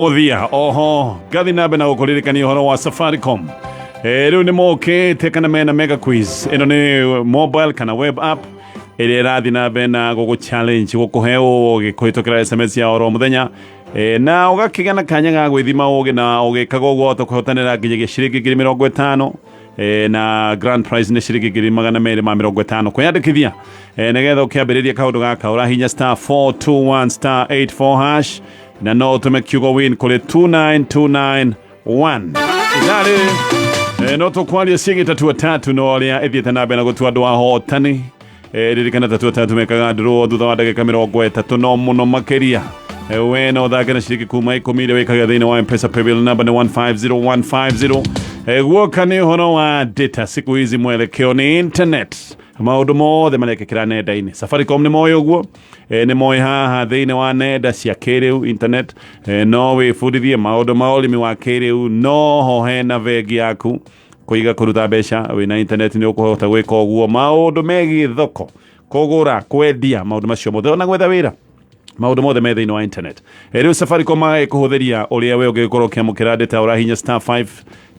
Mũthia oho ngathi na mbere na gũkũririkania ũhoro wa Safaricom. Rĩu nĩ mokĩte kana mena mega quiz. Ĩno nĩ mobile kana web app ĩrĩa ĩrathiĩ na mbere na gũgũ challenge, gũkũhe ũgĩ kũhĩtũkĩra SMS ya oro mũthenya. Na ũgakĩgĩa na kanya ga gwĩthima ũgĩ, na ũgĩkaga ũguo wahota kũhotanĩra nginyagia ciringi 50,000. Na grand prize nĩ ciringi 250,000. Kwĩyandĩkithia, nĩgetha ũkĩambĩrĩria kaũndũ gaka, ũrahinya star 421 star 84 hash, na no ũtũme kiugo "win" kũrĩ 29291. Itharĩ no tũkwaria ciĩgiĩ tatua tatu no ũrĩa ĩthiĩte na mbere na gũtua andũ ahotani. Ririkana tatua tatu mekaga draw thutha wa ndagĩka 30, no mũno makĩria. We no ũthake na ciringi kuma 10 iria wĩkaga thĩinĩ wa Mpesa. Paybill number nĩ 150150. Guoka nĩ ũhoro wa data. Siku hizi mwelekeo nĩ internet, maũndũ mothe marekĩkĩra nenda-inĩ. Safaricom nĩ moĩ ũguo. Nĩ moĩ haha thĩinĩ wa nenda cia kĩrĩu, internet, no wĩbundithie maũndũ ma ũrĩmi wa kĩrĩu, no ho hena bengi yaku kũiga, kũruta mbeca. Wĩna internet nĩ ũkũhota gwĩka ũguo. Maũndũ megiĩ thoko, kũgũra, kwendia, maũndũ macio mothe, ona gwetha wĩra, maũndũ mothe me thĩinĩ wa internet. Rĩu Safaricom magagĩkũhũthĩria ũrĩa we ũngĩgĩkorwo ũkĩamũkĩra data. Ũrahinya star 5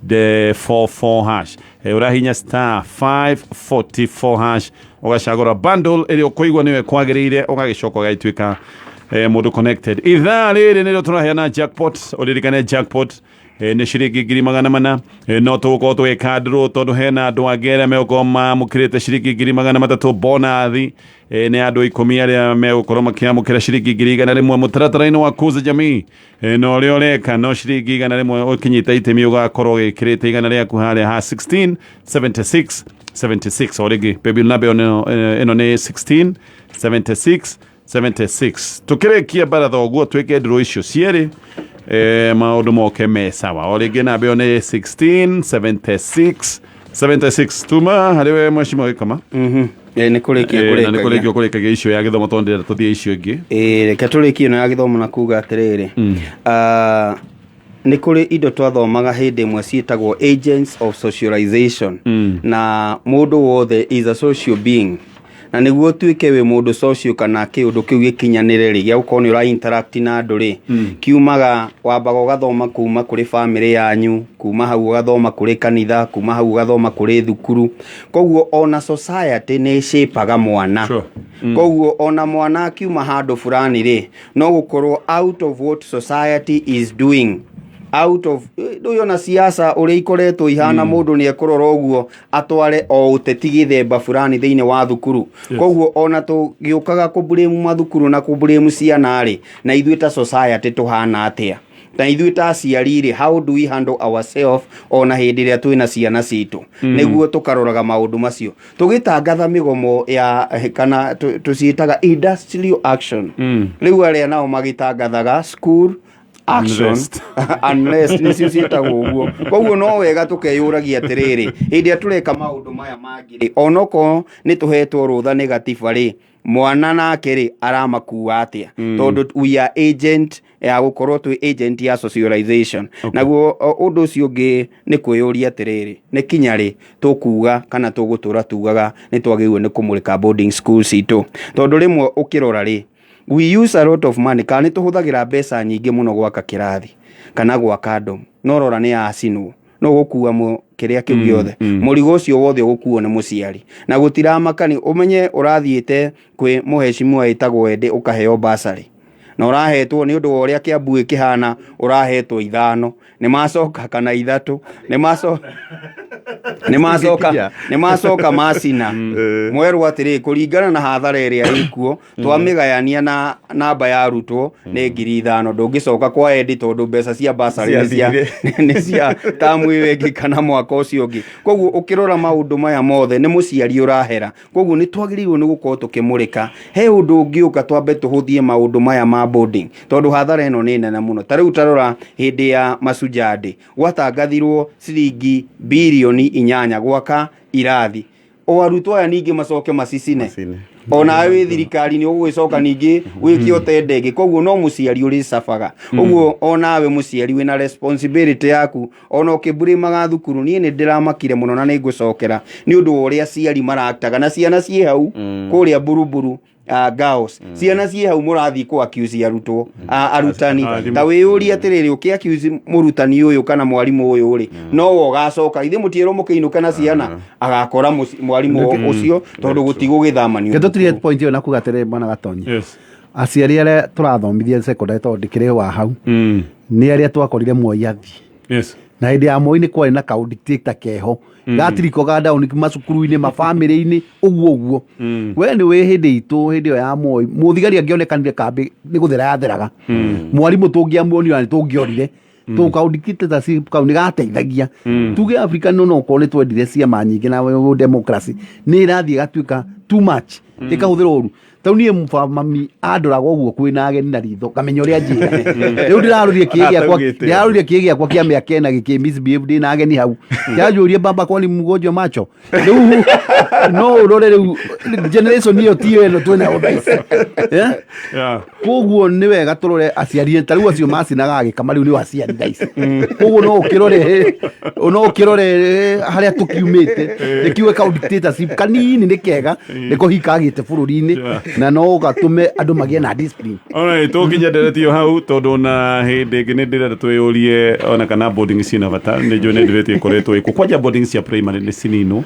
the 44 hash. Ũrahinya star 544 hash, ũgacagũra bundle ĩrĩa ũkũigua nĩyo ĩkwagĩrĩire, ũgagĩcoka ũgagĩtuĩka mũndũ connected. Ithaa rĩrĩ nĩrĩo tũraheana jackpot. Ũririkane jackpot nĩ ciringi 400,000. No tũgũkorwo tũgĩka draw tondũ hena andũ angĩ arĩa megũkorwo mamũkĩrĩte ciringi 300,000 bonathi. Nĩ andũ 10 arĩa megũkorwo makĩamũkĩra ciringi 100,000 mũtaratara-inĩ wa Kuza Jamii. Na ũrĩa ũreka no ciringi 100, ũkĩnyita itemi ũgakorwo wĩkĩrĩte 100 rĩaku harĩa ha 16 76 76. O rĩngĩ, paybill number ĩno nĩ 16 76 76. Tukĩrĩkia baratha ũguo, twĩke ndũrũ icio cierĩ, maũndũ moke me sawa. O rĩngĩ, namba ĩyo nĩ 16 76 76. Tuma harĩ we, mheshimiwa Gĩkama. Nĩ kũrĩkia. Na nĩ kũrĩkia kũrĩkagia icio ya gĩthomo tondũ ndĩrenda tũthiĩ icio ingĩ. Ĩĩ, reke tũrĩkie ĩno ya gĩthomo na kuga atĩrĩrĩ, nĩ kũrĩ indo twathomaga hĩndĩ ĩmwe ciĩtagwo agents of socialization. Na mũndũ wothe is a social being, na nĩguo ũtuĩke wĩ mũndũ social kana kĩũndũ kĩu gĩkinyanĩre rĩ, gĩa gũkorwo nĩ ũra interact na andũ rĩ, kiumaga wambaga ũgathoma kuma kũrĩ famĩlĩ yanyu, kuma hau ũgathoma kũrĩ kanitha, kuma hau ũgathoma kũrĩ thukuru. Koguo ona society nĩ ĩshapaga mwana. Koguo ona mwana akiuma handũ fulani rĩ, no gũkorwo out of what society is doing, out of rĩu ona siasa ũrĩa ikoretwo ihana, mũndũ nĩ ekũrora ũguo atware o ũteti gĩthemba fulani thĩinĩ wa thukuru. Koguo ona tũgĩũkaga kũblame mathukuru na kũblame ciana rĩ, na ithuĩ ta society tũhana atĩa? Na ithuĩ ta aciari rĩ, how do we handle ourselves ona hĩndĩ ĩrĩa twĩna ciana citũ, nĩguo tũkaroraga maũndũ macio tũgĩtangatha mĩgomo ya kana tũciĩtaga industrial action. Rĩu arĩa nao magĩtangathaga school action. Unrest. Unrest nĩcio ciĩtagwo ũguo. Koguo no wega tũkeyũragia atĩrĩrĩ, hĩndĩ ĩrĩa tũreka maũndũ maya mangĩ rĩ, onokorwo nĩ tũhetwo rũtha nĩ gatiba rĩ, mwana nake rĩ, aramakua atĩa? Tondũ we are agent ya gũkorwo twĩ agent ya socialization. Naguo ũndũ ũcio ũngĩ nĩ kwĩyũria atĩrĩrĩ, nĩ kinya rĩ tũkuga kana tũgũtũra tugaga nĩ twagĩrĩirwo nĩ kũmũrĩka boarding school citũ? Tondũ rĩmwe ũkĩrora rĩ, we use a lot of money kana nĩ tũhũthagĩra mbeca nyingĩ mũno gwaka kĩrathi kana gwaka dorm, no rora nĩ yacinwo, no gũkua kĩrĩa kĩu gĩothe, mũrigo ũcio wothe ũgũkuo nĩ mũciari na gũtiramakani. Ũmenye ũrathiĩte kwĩ mũhecimiwa ĩtagwo Ende ũkaheo basarĩ, na ũrahetwo nĩ ũndũ wa ũrĩa Kĩambu kĩhana, ũrahetwo ithano nĩ macoka kana ithatũ nĩ macoka macina mwerwo atĩrĩ, kũringana na hathara ĩrĩa ĩkuo twamĩgayania na namba ya arutwo nĩ 5,000. Ndũngĩcoka kwa Endi tondũ mbeca cia basarĩ nĩ cia tamu ĩyo ĩngĩ kana mwaka ũcio ũngĩ. Koguo ũkĩrora maũndũ maya mothe nĩ mũciari ũrahera. Koguo nĩ twagĩrĩirwo nĩ gũkorwo tũkĩmũrĩka he ũndũ ũngĩũka twambe tũhũthie maũndũ maya ma boarding, tondũ hathara ĩno nĩ nene mũno. Ta rĩu tarora hĩndĩ ya Mashujaa Day gwatangathirwo ciringi 8 birioni gwaka irathi, o arutwo aya ningĩ macoke macicine. Macine. Onawe wĩ thirikari nĩ ũgũgĩcoka ningĩ wĩke ũtende ĩngĩ. Koguo no mũciari ũrĩcabaga ũguo. Onawe mũciari wĩna responsibility yaku ona ũkĩmburĩmaga thukuru. Niĩ nĩ ndĩramakire mũno na nĩ ngũcokera nĩ ũndũ wa ũrĩa aciari maraktaga na ciana ciĩ hau kũrĩa buruburu. Girls, ciana ciĩ hau mũrathiĩ kũ accuse arutwo, arutani. Arimũ. Ta wĩyũrie atĩrĩrĩ, ũkĩ accuse mũrutani ũyũ kana mwarimũ ũyũ rĩ, no we ũgacoka ithuĩ mũtiĩrwo mũkĩinũke na ciana, agakora mwarimũ ũcio tondũ gũtigũgĩthamanio. Ke tũtirie point ĩyo na kuga atĩrĩrĩ, bwana Gatonyi, aciari arĩa tũrathomithia secondary, tondũ ndĩkĩrĩ wa hau, nĩ arĩa twakorire Moi athiĩ, na hĩndĩ ya Moi nĩ kwarĩ na kaũdictator keho gatiriko ga down macukuru-inĩ, mabamĩrĩ-inĩ, ũguo ũguo. We nĩ wĩ hĩndĩ itũ, hĩndĩ ĩyo ya Moi, mũthigari angĩonekanire kambĩ nĩ gũthera yatheraga, mwarimũ tũngĩamuonire na nĩ tũngĩorire tå kaũdictatorship kau nĩ gateithagia. Tuge Africa no okorwo nĩ twendire ciama nyingĩ na democracy nĩ ĩrathiĩ ĩgatuĩka too much, ĩkahũthĩrwo ũru. Tau niĩ mami andoraga ũguo kwĩna ageni na ritho, ngamenya ũrĩa njĩra. Rĩu ndĩrarũrie kĩĩ gĩakwa, Ataugĩte. ndĩrarũrie kĩĩ gĩakwa kĩa mĩaka 4 gĩkĩ misbehave ndĩ na ageni hau, kĩranjũria, "Baba, kwani mgonjwa macho?" Rĩu no ũrore rĩu generation ĩyo tiyo ĩno twĩnayo thaa ici. Eh? Koguo nĩ wega tũrore aciari ta rĩu acio macinaga agĩkama rĩu nĩo aciari thaa ici. Koguo no ũkĩrore harĩa tũkiumĩte, nĩkiuge kau dictatorship kanini nĩ kega, nĩko hihi kagĩte bũrũri-inĩ na no gatũme andũ magĩe na discipline. Alright, tũkinya nderetio hau tondũ na hĩndĩ ĩngĩ nĩ ndĩrenda twĩyũrie ona kana boarding ciĩna bata. Nĩ njũĩ nĩ nderetio ĩkoretwo ĩkuo kwanja, boarding cia primary nĩ cininwo,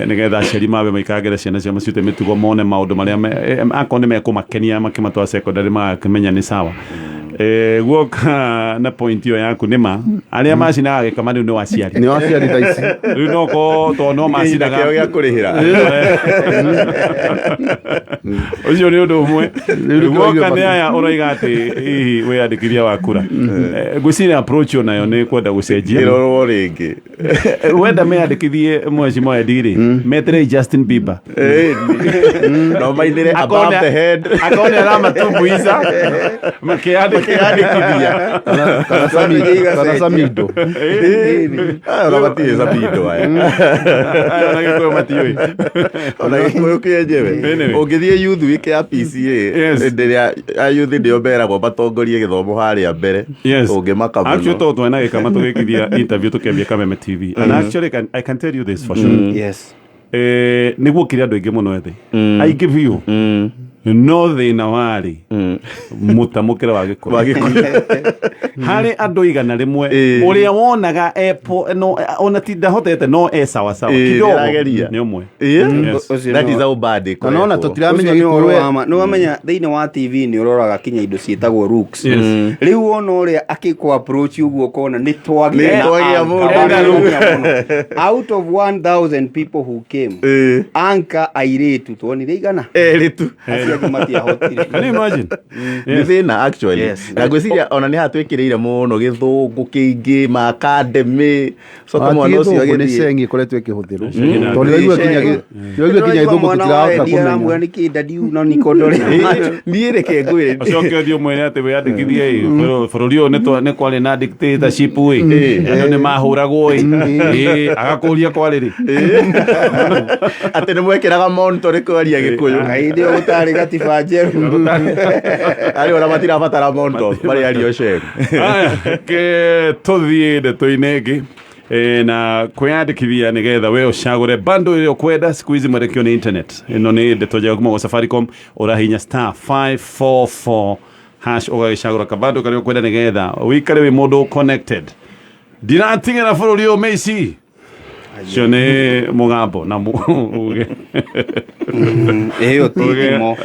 nĩgetha aciari mabe maikangĩre ciana ciao maciute mĩtugo, mone maũndũ marĩa akorwo nĩ mekũmakenia makĩmatwara secondary, magakĩmenya nĩ sawa. Guoka na point ĩyo yaku nĩ ma arĩa macinaga gĩkama rĩu nĩ aciari. Nĩ aciari thaa ici. Rĩu no ko tondũ no Kĩhinda kĩao macinaga gĩa kũrĩhĩra. Ũcio nĩ ũndũ ũmwe. Rĩu nĩkĩo Guoka waigua. nĩ aya ũroiga atĩ hihi wĩyandĩkithia wa kura. Ngwĩciria approach onayo nĩ kwenda gũcenjia. Ĩrorwo rĩngĩ. Wenda meyandĩkithie mheshimiwa Edi rĩ, meterei Justin Bieber. No mainĩre above the head. Akone aramatumbuiza makĩyandĩkithia. Kana Samido. Aya ona matirĩ Samido aya. Aya ona Gĩkũyũ matiũĩ. Ona Gĩkũyũ kĩenyewe. Anyway. Ũngĩthiĩ youth week ya PCA, hĩndĩ ĩrĩa a youth nĩo meragwo matongorie gĩthomo harĩa mbere, ũngĩmaka Actually, mũno. to twena gĩkama tũgĩkithia interview tũkĩambia Kameme TV, and actually I can tell you this for sure, nĩguo kĩrĩ andũ aingĩ mũno ethĩ, aingĩ biũ, no thĩna warĩ mũtamũkĩre wa Gĩkũyũ. Wa Gĩkũyũ. Harĩ andũ 100, ũrĩa wonaga epo no ona ti ndahotete no e sawa sawa kidogo nĩarageria. nĩ ũmwe. Yes. Ũcio That is how bad Na nona ĩkoretwo. tũtiramenya Ũcio nĩ ũhoro Gĩkũyũ. wa ma. Nĩ wamenya thĩinĩ wa TV nĩ ũroraga kinya indo ciĩtagwo looks. Rĩu wona ũrĩa akĩkũ approach ũguo ũkona nĩ twagĩa Nĩ na twagĩa anchor mũndũ. wa mũno. Out of 1000 people who came, anchor airĩtu tuonire 100. Erĩ tu. Acio angĩ matiahotire. Can you imagine? Nĩ thĩna actually. Na ngwĩciria ona nĩ haha twĩkĩrĩire mũno gĩthũngũ kĩingĩ ma academy, coka mwana ũcio Gĩthũngũ nĩ agĩthiĩ cengi ĩkoretwo ĩkĩhũthĩrwo, Cengi na tondũ nĩwaigua kinya nĩwaigua kinya Ndĩraigua gĩthũngũ mwana wa tũtirahota Eddie aramwĩra kũmenya. nĩkĩ dadi no nikondore macho. Niĩ reke ngwĩre. Ũcoke ũthiĩ ũmwĩre atĩ wĩyandĩkithie ĩ, bũrũri ũyũ nĩ kwarĩ na dictatorship ĩ, andũ nĩ mahũragwo ĩ. Agakũria kwarĩ rĩ. Atĩ nĩ mwekĩraga monto nĩ kwaria Gĩkũyũ. Hĩndĩ ĩyo gũtarĩ gatiba njerũ. Arĩ ona matirabatara monto marĩ ario cemu. Aya, ke tũthiĩ ndeto-inĩ ĩngĩ. Na kwĩyandĩkithia nĩgetha we ũcagũre bando ĩrĩa ũkwenda siku hizi mwelekeo nĩ internet. Ĩno nĩ ndeto njega kuma gwa Safaricom. Ũrahinya *544# ũgagĩcagũra kabando karĩa ũkwenda nĩgetha ũikare wĩ mũndũ connected. Ndiratigĩra bũrũri ũyũ mĩici cio nĩ mũgambo na uge. Ĩyo ti thimo.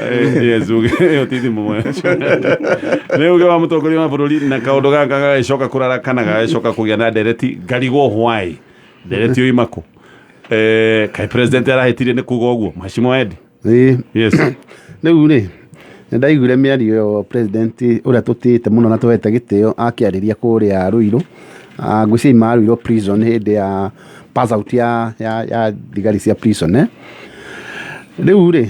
Yes, uge ĩyo ti thimo, nĩ uge wa mũtongoria wa bũrũri, na kaũndũ gaka gagĩcoka kũrara kana gagĩcoka kũgĩa na ndereti, ngarigwo why ndereti yoima kũ. Kaĩ president arahĩtirie nĩ kuga ũguo, mheshimiwa Eddie? Ĩĩ. Yes. Rĩu rĩ, nĩ ndaiguire mĩario ĩyo president ũrĩa tũtĩĩte mũno na tũhete gĩtĩo akĩarĩria kũrĩa Ruiru. Ngwĩciria ima Ruiru prison hĩndĩ ya pass out ya thigari cia prison, eh? Rĩu rĩ,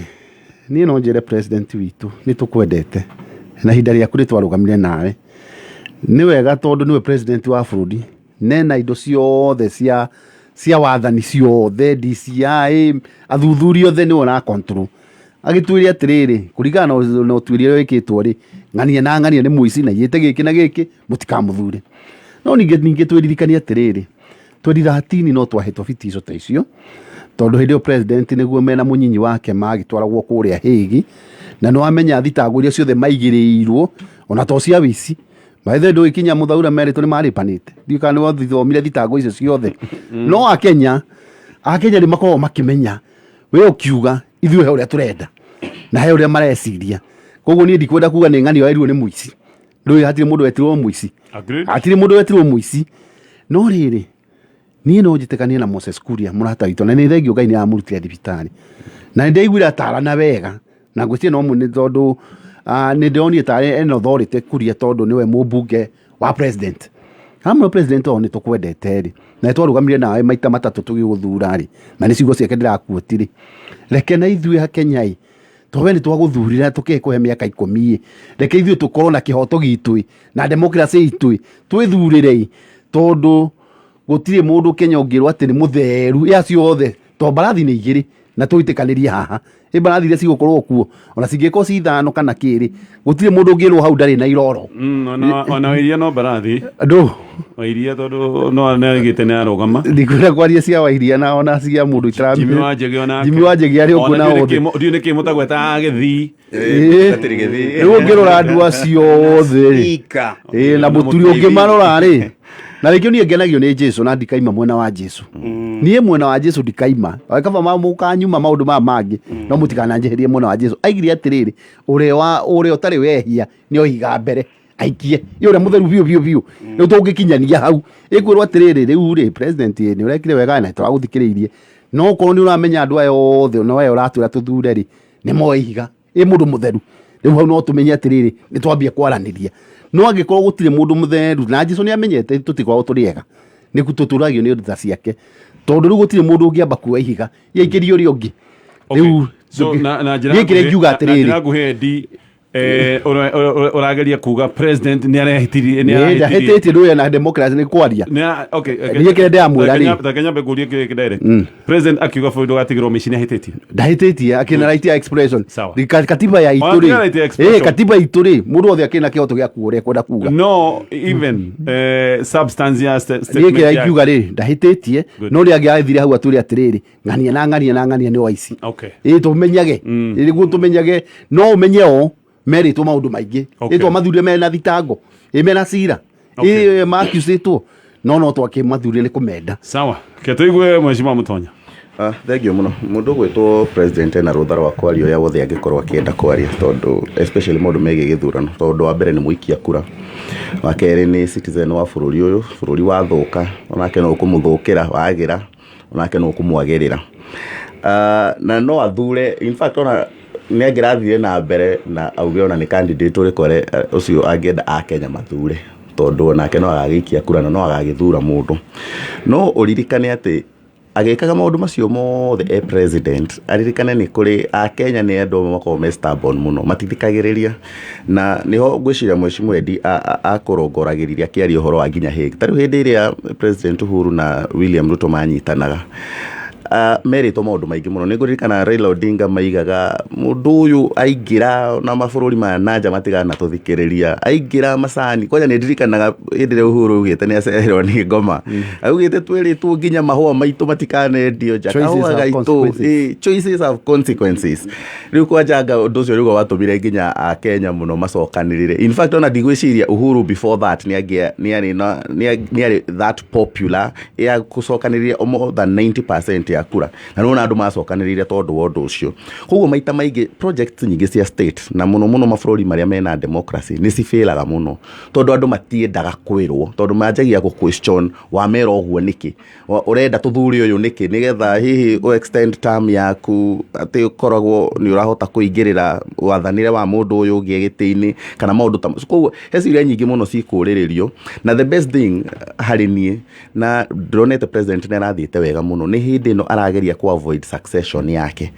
niĩ no njĩre president witũ nĩ tũkwendete na ihinda rĩaku nĩ twarũgamire nawe. Nĩ wega tondũ nĩwe president wa bũrũri nena indo ciothe cia wathani ciothe, DCI, athuthuria othe nĩwe ũra control. Agĩtwĩre atĩrĩrĩ, kũringana na ũtuĩria ũrĩa wĩkĩtwo rĩ, ng'ania na ng'ania nĩ mũici na iyĩte gĩkĩ na gĩkĩ, mũtikamũthure. No ningĩ twĩririkanie atĩrĩrĩ, 2013 no twahetwo bitico ta icio tondũ hĩndĩ ĩyo president nĩguo mena mũnyinyi wake magĩtwaragwo kũrĩa Hague, na nĩ wamenya thitango iria ciothe maigĩrĩirwo ona to cia wĩici. By the way, ndũgĩkinya Muthaura merĩtwo nĩ marĩpanĩte, ndiũĩ kana nĩ wathomire thitango icio ciothe. No akenya nĩ makoragwo makĩmenya we ũkiuga ithuĩ he ũrĩa tũrenda na he ũrĩa mareciria. Koguo niĩ ndikwenda kuga nĩ ng'ani werirwo nĩ mũici. Ndũĩ hatirĩ mũndũ wetirwo mũici. Agreed. Hatirĩ mũndũ wetirwo mũici. No rĩrĩ, niĩ no njĩtĩkanie na Moses Kuria mũrata witũ, na nĩ thengio Ngai nĩ amũrutire thibitarĩ, na nĩ ndaiguire atarana wega, na ngwĩciria no nĩ tondũ nĩ ndĩronire tarĩ ena authority Kuria, tondũ nĩwe mũmbunge wa president. Hamwe president o nĩ tũkwendete rĩ, na nĩ twarũgamire nawe maita matatũ tũgĩgũthura rĩ, na nĩ ciugo ciake ndĩrakuoti rĩ, reke na ithuĩ a Kenya ĩ, tondũ we nĩ twagũthurire na tũkĩkũhe mĩaka 10 ĩ, reke ithuĩ tũkorwo na kĩhoto gitũ ĩ, na democracy itũ ĩ, twĩthurĩre ĩ, tondũ gũtirĩ mũndũ Kenya ũngĩrwo atĩ nĩ mũtheru ĩ acio othe, tondũ mbarathi nĩ igĩrĩ na tũitĩkanĩrie haha ĩ mbarathi iria cigũkorwo kuo ona cingĩkorwo ci ithano kana kĩrĩ, gũtirĩ mũndũ ũngĩrwo hau ndarĩ na iroro. Ona wairia no mbarathi. Ndũ Wairia tondũ no nĩaigĩte nĩ arũgama. Ndikwenda kwaria cia Wairia na ona cia mũndũ itaramenya. Jimmy Wanjigi onake. Jimmy Wanjigi arĩ ũguo na othe. Ndiũĩ nĩkĩ mũtagwetaga gĩthii. Gatirĩ gĩthii. Rĩu ũngĩrora andũ acio othe rĩ, Speaker. ĩ, na mũturi ũngĩmarora rĩ, na rĩngĩ niĩ ngenagio nĩ Jesu na ndikaima mwena wa Jesu. Niĩ mwena wa Jesu ndikaima. Kaba mũkanyuma maũndũ maya mangĩ, no mũtikananjeherie mwena wa Jesu. Aigire atĩrĩrĩ, ũrĩa ũtarĩ wehia nĩ oiga mbere aikie ĩ ũrĩa mũtheru biũ biũ biũ. Rĩu tũngĩkinyania hau ĩkwĩrwo atĩrĩrĩ, rĩu rĩ president nĩ ũrekire wega na tũragũthikĩrĩirie, no okorwo nĩ ũramenya andũ aya othe na we ũratwĩra tũthure rĩ, nĩ moe ihiga ĩ mũndũ mũtheru. Rĩu hau no tũmenye atĩrĩrĩ, nĩ twambia kwaranĩria. No angĩkorwo gũtirĩ mũndũ mũtheru, na Jesu nĩ amenyete tũtikoragwo tũrĩ ega, nĩ tũtũragio nĩ tha ciake, tondũ rĩu gũtirĩ mũndũ ũngĩamba kuoya ihiga yaikĩrio ũrĩa ũngĩ. Rĩu So, na njĩra niĩ kĩrĩa nguhĩ- ingiuga na atĩrĩrĩ, njĩra nguhĩ Eddie, ũrageria kuga president nĩ arehĩtirie, nĩ Nĩ arahĩtirie. ndahĩtĩtie ndũye na democracy nĩ kwaria. Okay, Niĩ kĩrĩa ndĩramwĩra rĩ. Reke nyambe ngũrie kĩrĩa kĩ direct. President akiuga bũrũri ndũgatigĩrwo mĩciĩ nĩ ahĩtĩtie. Ndahĩtĩtie akĩna right ya expression. Sawa. Katiba ya Ona itũ tiga right ya rĩ, expression. Katiba itũ rĩ, mũndũ wothe akĩna kĩhoto gĩa kuga ũrĩa ekwenda kuga. No even substance ya Niĩ statement kĩrĩa yake. ingiuga rĩ, ndahĩtĩtie, Good. no rĩrĩa angĩathire hau atwĩre atĩrĩrĩ, ng'ania na ng'ania na ng'ania nĩ waici. Okay. Ĩ tũmenyage. Nĩguo tũmenyage, no ũmenye o merĩtwo maũndũ maingĩ. Okay. Ĩ twamathurire mena thitango, ĩ mena cira, Okay. ĩ maacusĩtwo, no twakĩmathurire nĩ kũmenda. Sawa. Ke tũigue Mheshimiwa Mũtonya. Thank you mũno. Mũndũ ũgwĩtwo president ena rũtha rwa kwaria ũrĩa wothe angĩkorwo akĩenda kwaria, tondũ especially maũndũ megiĩ gĩthurano, tondũ wa mbere nĩ mũikia kura, wa kerĩ nĩ citizen wa bũrũri ũyũ, bũrũri wathũka onake no ũkũmũthũkĩra, wagĩra onake no ũkũmwagĩrĩra. Na no athure, in fact ona nĩ angĩrathire na mbere na auge ona nĩ candidate ũrĩkũ ũcio angĩenda akenya mathure, tondũ onake no agagĩikia kura na no agagĩthura mũndũ. No ũririkane atĩ agĩkaga maũndũ macio mothe e president, aririkane nĩ kũrĩ akenya nĩ andũ amwe makoragwo me stubborn mũno, matithikagĩrĩria, na nĩho ngwĩciria Mheshimiwa Eddie akũrongoragĩrĩria akĩaria ũhoro wa nginya Hague. Ta rĩu hĩndĩ ĩrĩa President Uhuru na William Ruto manyitanaga, merĩtwo maũndũ maingĩ mũno. Nĩ ngũririkana Raila Odinga maigaga mũndũ ũyũ aingĩra na mabũrũri maya na nja matigana tũthikĩrĩria, aingĩra macani. Kwanja nĩ ndirikanaga hĩndĩ ĩrĩa Uhuru augĩte nĩ acererwo nĩ ngoma, augĩte twĩrĩtwo nginya mahũa maitũ matikanendio nja, Choices kahũa have gaitũ, consequences. Choices have consequences. Rĩu kwanja anga ũndũ ũcio nĩguo watũmire nginya Akenya mũno macokanĩrĩre. In fact ona ndigwĩciria Uhuru before that nĩ arĩ that popular ya gũcokanĩrĩria more than 90% ya kura, na nĩwona andũ macokanĩrĩire tondũ wa ũndũ ũcio. Koguo maita maingĩ projects nyingĩ cia state na mũno mũno mabũrũri marĩa mena democracy nĩ cibĩraga mũno, tondũ andũ matiendaga kwĩrwo, tondũ manjagia gũ question wamera ũguo nĩkĩ, ũrenda tũthure ũyũ nĩkĩ, nĩgetha hihi ũ extend term yaku, atĩ ũkoragwo nĩ ũrahota kũingĩrĩra wathanĩre wa mũndũ ũyũ ũngĩ gĩtĩ-inĩ kana maũndũ ta macio. Koguo he ciũria nyingĩ mũno cikũrĩrĩrio, na the best thing harĩ niĩ na ndĩronete president nĩ arathiĩte wega mũno nĩ hĩndĩ ĩno arageria ku avoid succession yake.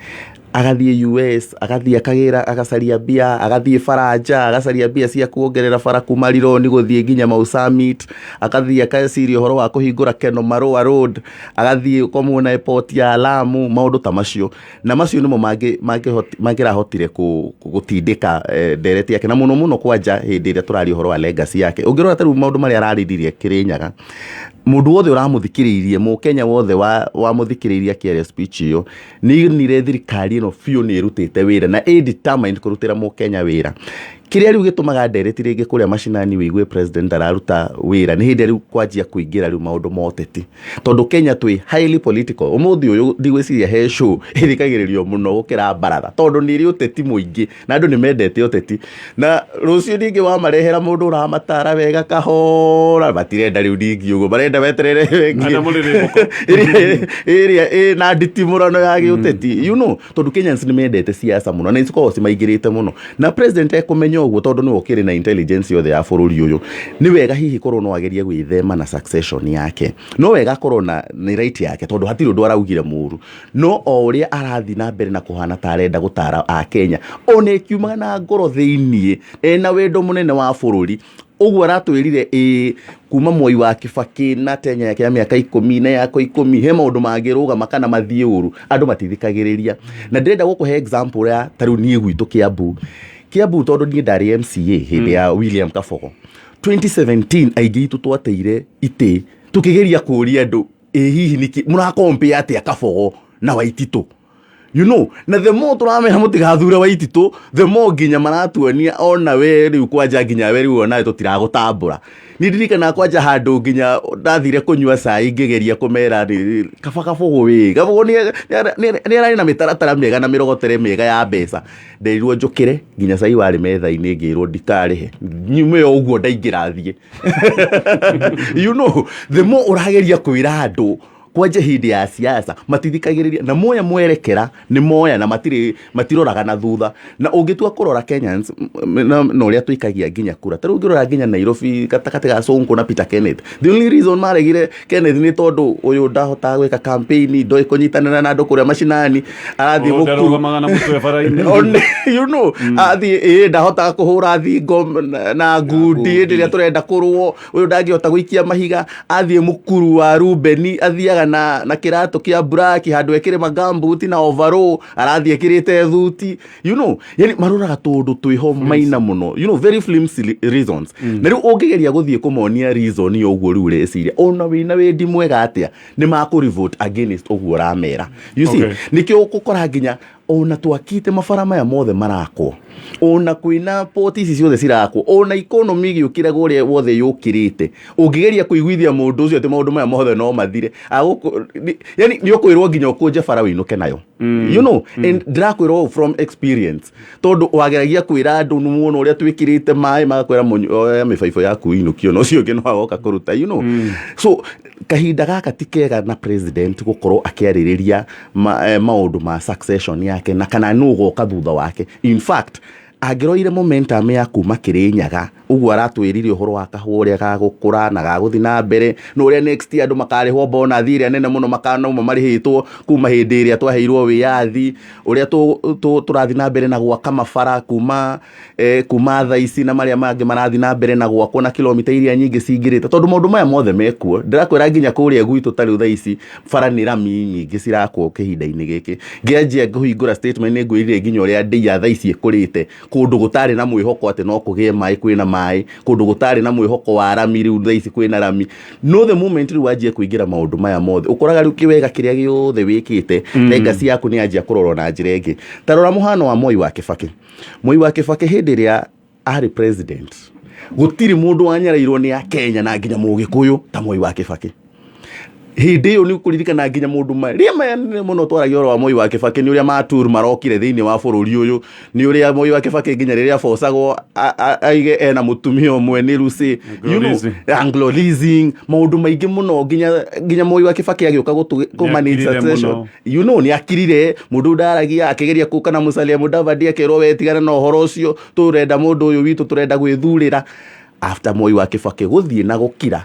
Agathiĩ US, agathiĩ akagĩra, agacaria mbia, agathiĩ Faranja, agacaria mbia cia kuongerera bara kuma Rironi gũthiĩ nginya Mau Summit, agathiĩ akeciria ũhoro wa kũhingũra Keno Marua Road, agathiĩ kũmuona airport ya Lamu, maũndũ ta macio. Na macio nĩmo mangĩrahotire gũtindĩka ndereti yake, na mũno mũno kwanja hĩndĩ ĩrĩa tũraria ũhoro wa legacy yake. Ũngĩrora ta rĩu maũndũ marĩa ararĩrĩria Kĩrĩnyaga, Mũndũ wothe ũramũthikĩrĩirie, Mũkenya wothe wamũthikĩrĩirie akĩaria speech ĩyo, nĩ onire thirikari ĩno biũ nĩ ĩrutĩte wĩra na ĩ determined kũrutĩra Mũkenya wĩra. Kĩrĩa rĩu gĩtũmaga ndereti rĩngĩ kũrĩa macinani wĩigue president araruta wĩra nĩ hĩndĩ ĩrĩa rĩu kwanjia kũingĩra rĩu maũndũ ma ũteti, tondũ Kenya twĩ highly political. Ũmũthĩ ũyũ ndigwĩciria he show ĩthikagĩrĩrio mũno gũkĩra Baratha, tondũ nĩ ĩrĩ ũteti mũingĩ na andũ nĩ mendete ũteti. Na rũciũ ningĩ wamarehera mũndũ ũramatara wega kahora, matirenda rĩu ningĩ ũguo, marenda weterere ĩyo ĩngĩ. Kana mũrĩrĩmbũko. Ĩrĩa ĩna nditimũrano ya gĩũteti, tondũ Kenyans nĩ mendete siasa mũno na cikoragwo cimaingĩrĩte mũno. Na president ekũmenya ũguo, tondũ nĩwe ũkĩrĩ na intelligence yothe ya bũrũri ũyũ. Nĩ wega hihi korwo no agerie gwĩthema na succession yake, no wega akorwo na nĩ right yake, tondũ hatirĩ ũndũ araugire mũru. No o ũrĩa arathiĩ na mbere na kũhana ta arenda gũtara Akenya, ona ĩkiumaga na ngoro thĩiniĩ, ena wendo mũnene wa bũrũri ũguo aratwĩrire, ĩĩ, kuma Mwai wa Kibaki na tenya yake ya mĩaka 10 na yakwa 10, he maũndũ mangĩrũgama kana mathiĩ ũru, andũ matithikagĩrĩria. Na ndĩrenda gũkũhe example ya ta rĩu niĩ gwitũ Kiambu. Kiambu, tondũ niĩ ndarĩ MCA hĩndĩ ya William Kabogo 2017, aingĩ itũ twateire itĩ tũkĩgeria kũria andũ, ĩ hihi nĩkĩ mũrakompea atĩa Kabogo na Waititũ? Na the more tũramera mũtigathure Waititũ, the more nginya maratuonia ona we rĩu kwanja nginya we rĩu onawe tũtiragũtambũra. Niĩ ndirikanaga kwanja handũ nginya ndathire kũnyua cai, ngĩgeria kũmera kaba Kabogo wĩ Kabogo nĩ ararĩ na mĩtaratara mĩega na mĩrogotere mĩega ya mbeca. Nderirwo njũkĩre, nginya cai warĩ metha-inĩ ngĩrwo ndikarĩhe, nyume o ũguo ndaingĩra thiĩ. The more ũrageria kwĩra andũ kwanja hĩndĩ ya siasa, matithikagĩrĩria, na moya mwerekera nĩ moya na matirĩ matiroraga na thutha. Na ũngĩtua kũrora Kenyans na ũrĩa tũikagia nginya kura, ta rĩu ũngĩrora nginya Nairobi gatagatĩ ga Sonko na Peter Kenneth, the only reason maregire Kenneth nĩ tondũ ũyũ ndahotaga gwĩka campaign, ndoĩ kũnyitanĩra na andũ kũrĩa macinani, arathiĩ O, mũkuru. Ndarũgamaga na mũtwe bara-inĩ. Athiĩ ĩ ndahotaga kũhũra thingo na ngundi hĩndĩ ĩrĩa tũrenda kũrũo, ũyũ ndangĩhota gũikia mahiga. Athiĩ mũkuru wa Rubeni, athiaga na kĩratũ kĩa buraki handũ ekĩre magambuti na overall, arathiĩ ekĩrĩte thuti. Yani maroraga tũndũ twĩho maina mũno, very flimsy reasons. Na rĩu ũngĩgeria gũthiĩ kũmonia reason ũguo rĩu ũreciria, ona wĩna wendi mwega atĩa, nĩ makũ revolt against ũguo ũramera, you see. Nĩkĩo ũgũkora nginya ona twakite mabara maya mothe marakwo, ona kwĩna poti ici ciothe cirakwo, ona economy ĩgĩũkĩra ũrĩa wothe yũkĩrĩte, ũngĩgeria kũiguithia mũndũ ũcio atĩ maũndũ maya mothe no mathire, yani nĩ ũkwĩrwo nginya ũkũnje bara wĩinũke nayo. And ndĩrakwĩrwo ũũ from experience, tondũ wageragia kwĩra andũ nĩ muona ũrĩa twĩkĩrĩte maĩ, magakwĩra, "Oya mĩbaibũ yaku inũkio," na ũcio ũngĩ no agoka kũruta. So kahinda gaka ti kega na president gũkorwo akĩarĩrĩria maũndũ ma succession yake na kana nũ ũgoka thutha wake. In fact, angĩroire momentum ya kuma Kĩrĩnyaga ũguo aratwĩrire ũhoro wa kahũa ũrĩa gagũkũra na gagũthiĩ na mbere, na ũrĩa next year andũ makarĩhwo bonathi ĩrĩa nene mũno makanauma marĩhĩtwo kuma hĩndĩ ĩrĩa twaheirwo wĩyathi, ũrĩa tũrathiĩ na mbere na gwaka mabara kuma thaa ici na marĩa mangĩ marathiĩ na mbere na gwakwo na kilomita iria nyingĩ cingĩrĩte, tondũ maũndũ maya mothe mekuo. Ndĩrakwĩra nginya kũrĩa gwitũ ta rĩu thaa ici bara nĩ rami nyingĩ cirakwo kĩhinda-inĩ gĩkĩ. Ngĩanjia kũhingũra statement, nĩ ngwĩrire nginya ũrĩa ndĩa thaa ici ĩkũrĩte kũndũ gũtarĩ na mwĩhoko atĩ no kũgĩe maĩ, kwĩna maĩ, kũndũ gũtarĩ na mwĩhoko wa rami, rĩu thaa ici kwĩna rami. No the moment rĩu wanjia kũingĩra maũndũ maya mothe, ũkoraga rĩu kĩwega kĩrĩa gĩothe wĩkĩte, legacy yaku nĩ yanjia kũrorwo na njĩra ĩngĩ. Ta rora mũhano wa Moi wa Kibaki. Moi wa Kibaki hĩndĩ ĩrĩa arĩ president, gũtirĩ mũndũ wanyarairwo nĩ Akenya na nginya Mũgĩkũyũ ta Moi wa Kibaki. Hĩndĩ ĩyo nĩ ũkũririkana nginya mũndũ marĩa manene mũno twaragia ũhoro wa Moi wa Kibaki nĩ ũrĩa matur marokire thĩinĩ wa bũrũri ũyũ, nĩ ũrĩa Moi wa Kibaki nginya rĩrĩa abocagwo aige ena mũtumia ũmwe nĩ Lucy, Leasing. Anglo Leasing, maũndũ maingĩ mũno, nginya Moi wa Kibaki agĩũka kũ manage Nĩakirire succession. Mũno. Nĩ akirire mũndũ ndaragia, akĩgeria kũka na Musalia Mudavadi, akerwo we tigana na ũhoro ũcio, tũrenda mũndũ ũyũ witũ, tũrenda gwĩthurĩra. After Moi wa Kibaki gũthiĩ na gũkira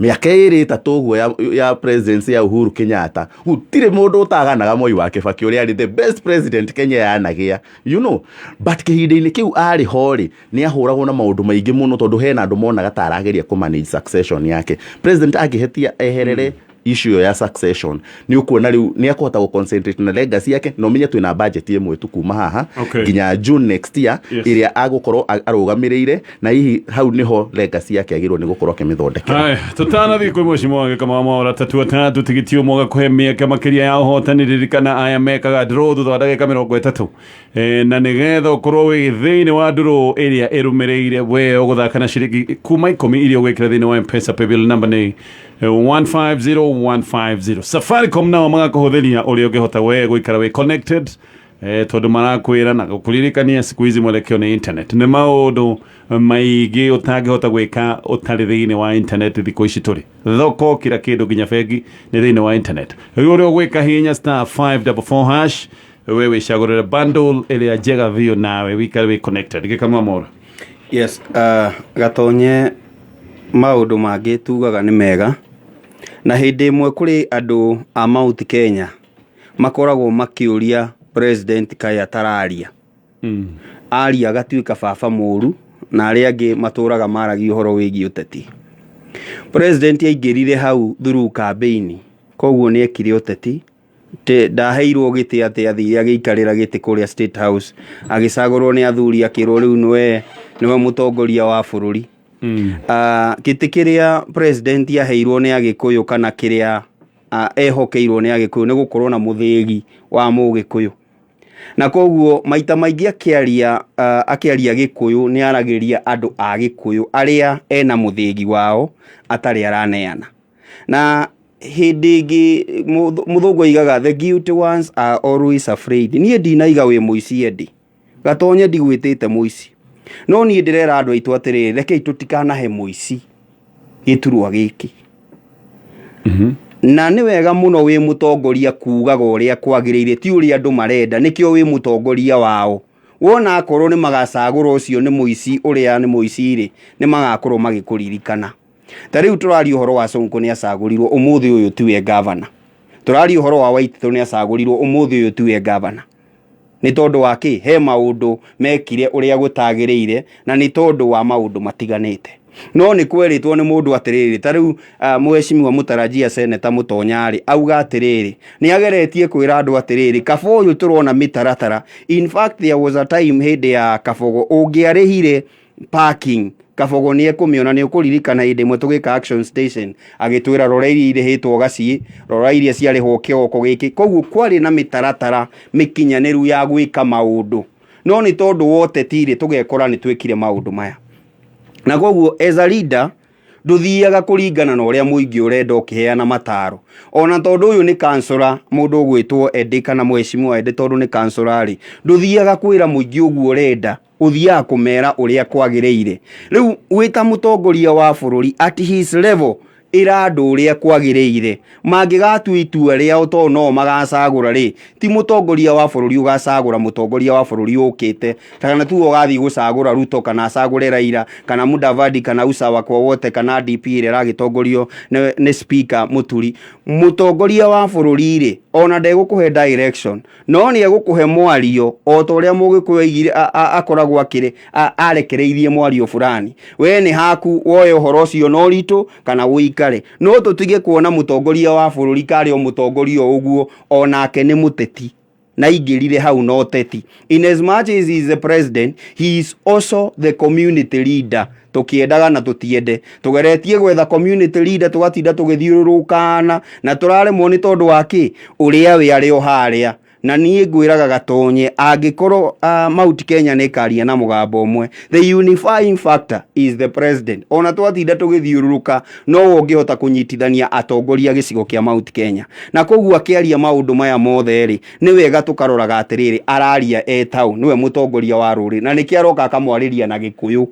mĩaka ĩrĩ ĩtatũ ũguo ya presidency ya Uhuru Kenyatta, gũtirĩ mũndũ ũtaganaga Moi wa Kibaki ũrĩa arĩ the best president Kenya yanagĩa. But kĩhinda-inĩ kĩu arĩ ho rĩ, nĩ ahũragwo na maũndũ maingĩ mũno, tondũ hena andũ monaga ta arageria kũ manage succession yake. President angĩhĩtia eherere. Issue ĩyo ya succession, nĩ ũkuona rĩu nĩ akũhota gũ concentrate na legacy yake, na ũmenye twĩna budget ĩmwe tu kuma haha nginya June next year, ĩrĩa agũkorwo arũgamĩrĩire, na hihi hau nĩho legacy yake agĩrĩirwo nĩ gũkorwo akĩmĩthondekera. Haya, tũtanathiĩ kwĩ mwecimu Gĩkama Mwaura, tatu atatu tigiti ũmwe ũgakũhe mĩeke makĩria ya ũhotani. Ririkana aya mekaga draw thutha wa ndagĩka 30. Na nĩgetha ũkorwo wĩ thĩinĩ wa draw ĩrĩa ĩrũmĩrĩire, we ũgũthaka na ciringi kuma 10 iria ũgwĩkĩra thĩinĩ wa Mpesa. Paybill number nĩ 150150. Safaricom nao magakũhũthĩria ũrĩa ũngĩhota we gũikara wĩ connected, tondũ marakwĩra na gũkũririkania siku hizi mwelekeo nĩ internet. Nĩ maũndũ maingĩ ũtangĩhota gwĩka ũtarĩ thĩinĩ wa internet. Thikũ ici tũrĩ thoko, kila kĩndũ nginya bengi nĩ thĩinĩ wa internet. Rĩu ũrĩa ũgwĩka, hihinya *544#, we wĩcagũrĩre bundle ĩrĩa njega biũ nawe wikare wĩ connected. Gĩkamua Mwaura. Yes, Gatonye, maũndũ mangĩ tugaga nĩ mega, na hĩndĩ ĩmwe kũrĩ andũ a Mount Kenya makoragwo makĩũria president kaĩ atararia, aria agatuĩka baba mũru, na arĩa angĩ matũraga maragia ũhoro wĩgiĩ ũteti. President aingĩrire hau through campaign, koguo nĩ ekire ũteti. Ndaheirwo gĩtĩ atĩ athire agĩikarĩra gĩtĩ kũrĩa State House, agĩcagũrwo nĩ athuri, akĩrwo rĩu nĩwe mũtongoria wa bũrũri. Gĩtĩ kĩrĩa president aheirwo nĩ Agĩkũyũ kana kĩrĩa ehokeirwo nĩ Agĩkũyũ nĩ gũkorwo na mũthĩgi wa Mũgĩkũyũ, na koguo maita maingĩ akĩaria Gĩkũyũ nĩ aragĩria andũ a Gĩkũyũ arĩa ena mũthĩgi wao atarĩ araneana. Na hĩndĩ ĩngĩ mũthũngũ aigaga, "The guilty ones are always afraid." Niĩ ndinaiga wĩ mũici, endi Gatonye, ndigwĩtĩte mũici, no niĩ ndĩrera andũ aitũ atĩrĩrĩ, rekei tũtikanahe mũici gĩturwa gĩkĩ. Na nĩ wega mũno wĩ mũtongoria kugaga ũrĩa kwagĩrĩire, ti ũrĩa andũ marenda. Nĩkĩo wĩ mũtongoria wao. Wona akorwo nĩ magacagũra ũcio nĩ mũici, ũrĩa nĩ mũici rĩ, nĩ magakorwo magĩkũririkana. Ta rĩu tũraria ũhoro wa Sonko, nĩ acagũrirwo, ũmũthĩ ũyũ tiwe gavana. Tũraria ũhoro wa Waititũ, nĩ acagũrirwo, ũmũthĩ ũyũ tiwe gavana. Nĩ tondũ wa kĩ? He maũndũ mekire ũrĩa gũtagĩrĩire, na nĩ tondũ wa maũndũ matiganĩte. No nĩ kwerĩtwo nĩ mũndũ atĩrĩrĩ, ta rĩu mheshimiwa mũtarajia seneta Mũtonya-rĩ, auga atĩrĩrĩ, nĩ ageretie kwĩra andũ atĩrĩrĩ, kaba ũyũ tũrona mĩtaratara. In fact, there was a time hĩndĩ ya Kabogo ũngĩarĩhire parking, Kabogo nĩ ekũmĩona. Nĩ ũkũririkana hĩndĩ ĩmwe tũgĩka action station, agĩtwĩra rora iria irĩhĩtwo gaciĩ, rora iria ciarĩhwo kĩoko gĩkĩ. Koguo kwarĩ na mĩtaratara mĩkinyanĩru ya gwĩka maũndũ, no nĩ tondũ wa ũteti rĩ, tũgekora nĩ twĩkire maũndũ maya. Na koguo as a leader ndũthiaga kũringana na ũrĩa mũingĩ ũrenda ũkĩheana mataro. Ona tondũ ũyũ nĩ kansũra, mũndũ ũgwĩtwo Eddie kana mheshimiwa Eddie, tondũ nĩ kansũra rĩ, ndũthiaga kwĩra mũingĩ ũguo ũrenda, ũthiaga kũmera ũrĩa kwagĩrĩire. Rĩu wĩ ta mũtongoria wa bũrũri at his level, ĩra andũ ũrĩa kwagĩrĩire. Mangĩgatua itua rĩao, tondũ no magacagũra rĩ, ti mũtongoria wa bũrũri ũgacagũra mũtongoria wa bũrũri ũkĩte, kana tuge ũgathiĩ gũcagũra Ruto kana acagũre Raila kana Mudavadi kana Usawa kwa Wote kana DP ĩrĩa ĩragĩtongorio nĩ Speaker Mũturi. Mũtongoria wa bũrũri rĩ, ona ndegũkũhe direction, no nĩ egũkũhe mwario o ta ũrĩa Mũgĩkũyũ aigire akoragwo akĩrĩ arekereirie mwario fulani. We nĩ haku woe ũhoro ũcio na ũritũ kana ũikare. No tũtige kuona mũtongoria wa bũrũri karĩ o mũtongoria o ũguo, onake nĩ mũteti na aingĩrire hau na ũteti. In as much as he is the president, he is also the community leader, tũkĩendaga na tũtiende. Tũgeretie gwetha community leader, tũgatinda tũgĩthiũrũrũkana na tũraremwo. Nĩ tondũ wa kĩ? Ũrĩa we arĩ o harĩa. Na niĩ ngwĩraga Gatonye, angĩkorwo Mount Kenya nĩ ĩkaria na mũgambo ũmwe, the unifying factor is the president. Ona twatinda tũgĩthiũrũrũka, no we ũngĩhota kũnyitithania atongoria gĩcigo kĩa Mount Kenya. Na koguo akĩaria maũndũ maya mothe rĩ, nĩ wega tũkaroraga atĩrĩrĩ, araria etau nĩwe mũtongoria wa rũrĩrĩ, na nĩkĩo aroka akamwarĩria na Gĩkũyũ.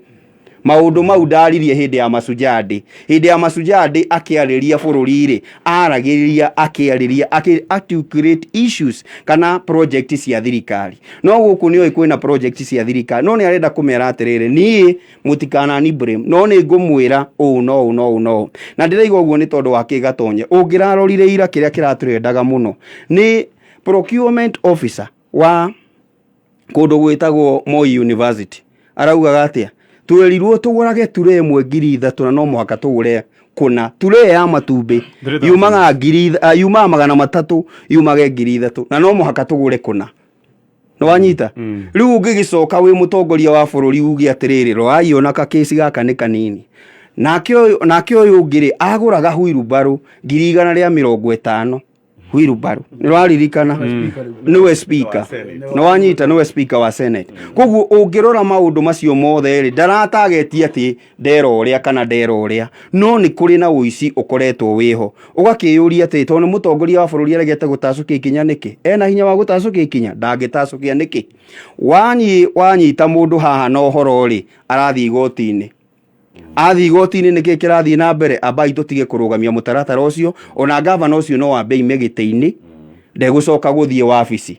Maũndũ mau ndaririe hĩndĩ ya Mashujaa Day. Hĩndĩ ya Mashujaa Day akĩarĩria bũrũri rĩ, aragĩrĩria akĩarĩria articulate issues kana project cia thirikari. No gũkũ nĩoĩ kwĩna project cia thirikari, no nĩ arenda kũmera atĩrĩrĩ, niĩ mũtikanani blame, no nĩ ngũmwĩra ũũ no ũũ no ũũ no ũũ. Na ndĩraiga ũguo nĩ tondũ wa kĩ, Gatonye? Ũngĩrarorire ira, kĩrĩa kĩratũrendaga mũno nĩ procurement officer wa kũndũ gwĩtagwo Moi University araugaga atĩa? Twerirwo tũgũrage ture ĩmwe 3,000 na no mũhaka tũgũre kũna. Ture ya matumbĩ 3,000. yumaga yumaga 300, yumage 3,000 na no mũhaka tũgũre kũna. Nĩwanyita? Rĩu ũngĩgĩcoka wĩ mũtongoria wa bũrũri uge atĩrĩrĩ, rorai ona kakĩci gaka nĩ kanini. Nake ũyũ ũngĩ rĩ, agũraga huirubarũ 150,000. Huirubarũ. Nĩũraririkana? Nĩwe speaker. Nĩwanyita? Nĩwe speaker wa Senate. Koguo ũngĩrora maũndũ macio mothe rĩ, ndaratagetia atĩ ndera ũrĩa kana ndera ũrĩa, no nĩ kũrĩ na ũici ũkoretwo wĩho. Ũgakĩyũria atĩ tondũ nĩ mũtongoria wa bũrũri aregete gũtacũkia ikinya nĩkĩ? Ena hinya wa gũtacũkia ikinya? Ndangĩtacũkia nĩkĩ? Wanyita mũndũ haha na ũhoro rĩ, arathiĩ igoti-inĩ. Athiĩ igoti-inĩ nĩkĩ kĩrathiĩ na mbere? Ambai tũtige kũrũgamia mũtaratara ũcio. Ona gavana ũcio no ambe aime gĩtĩ-inĩ, ndegũcoka gũthiĩ wabici.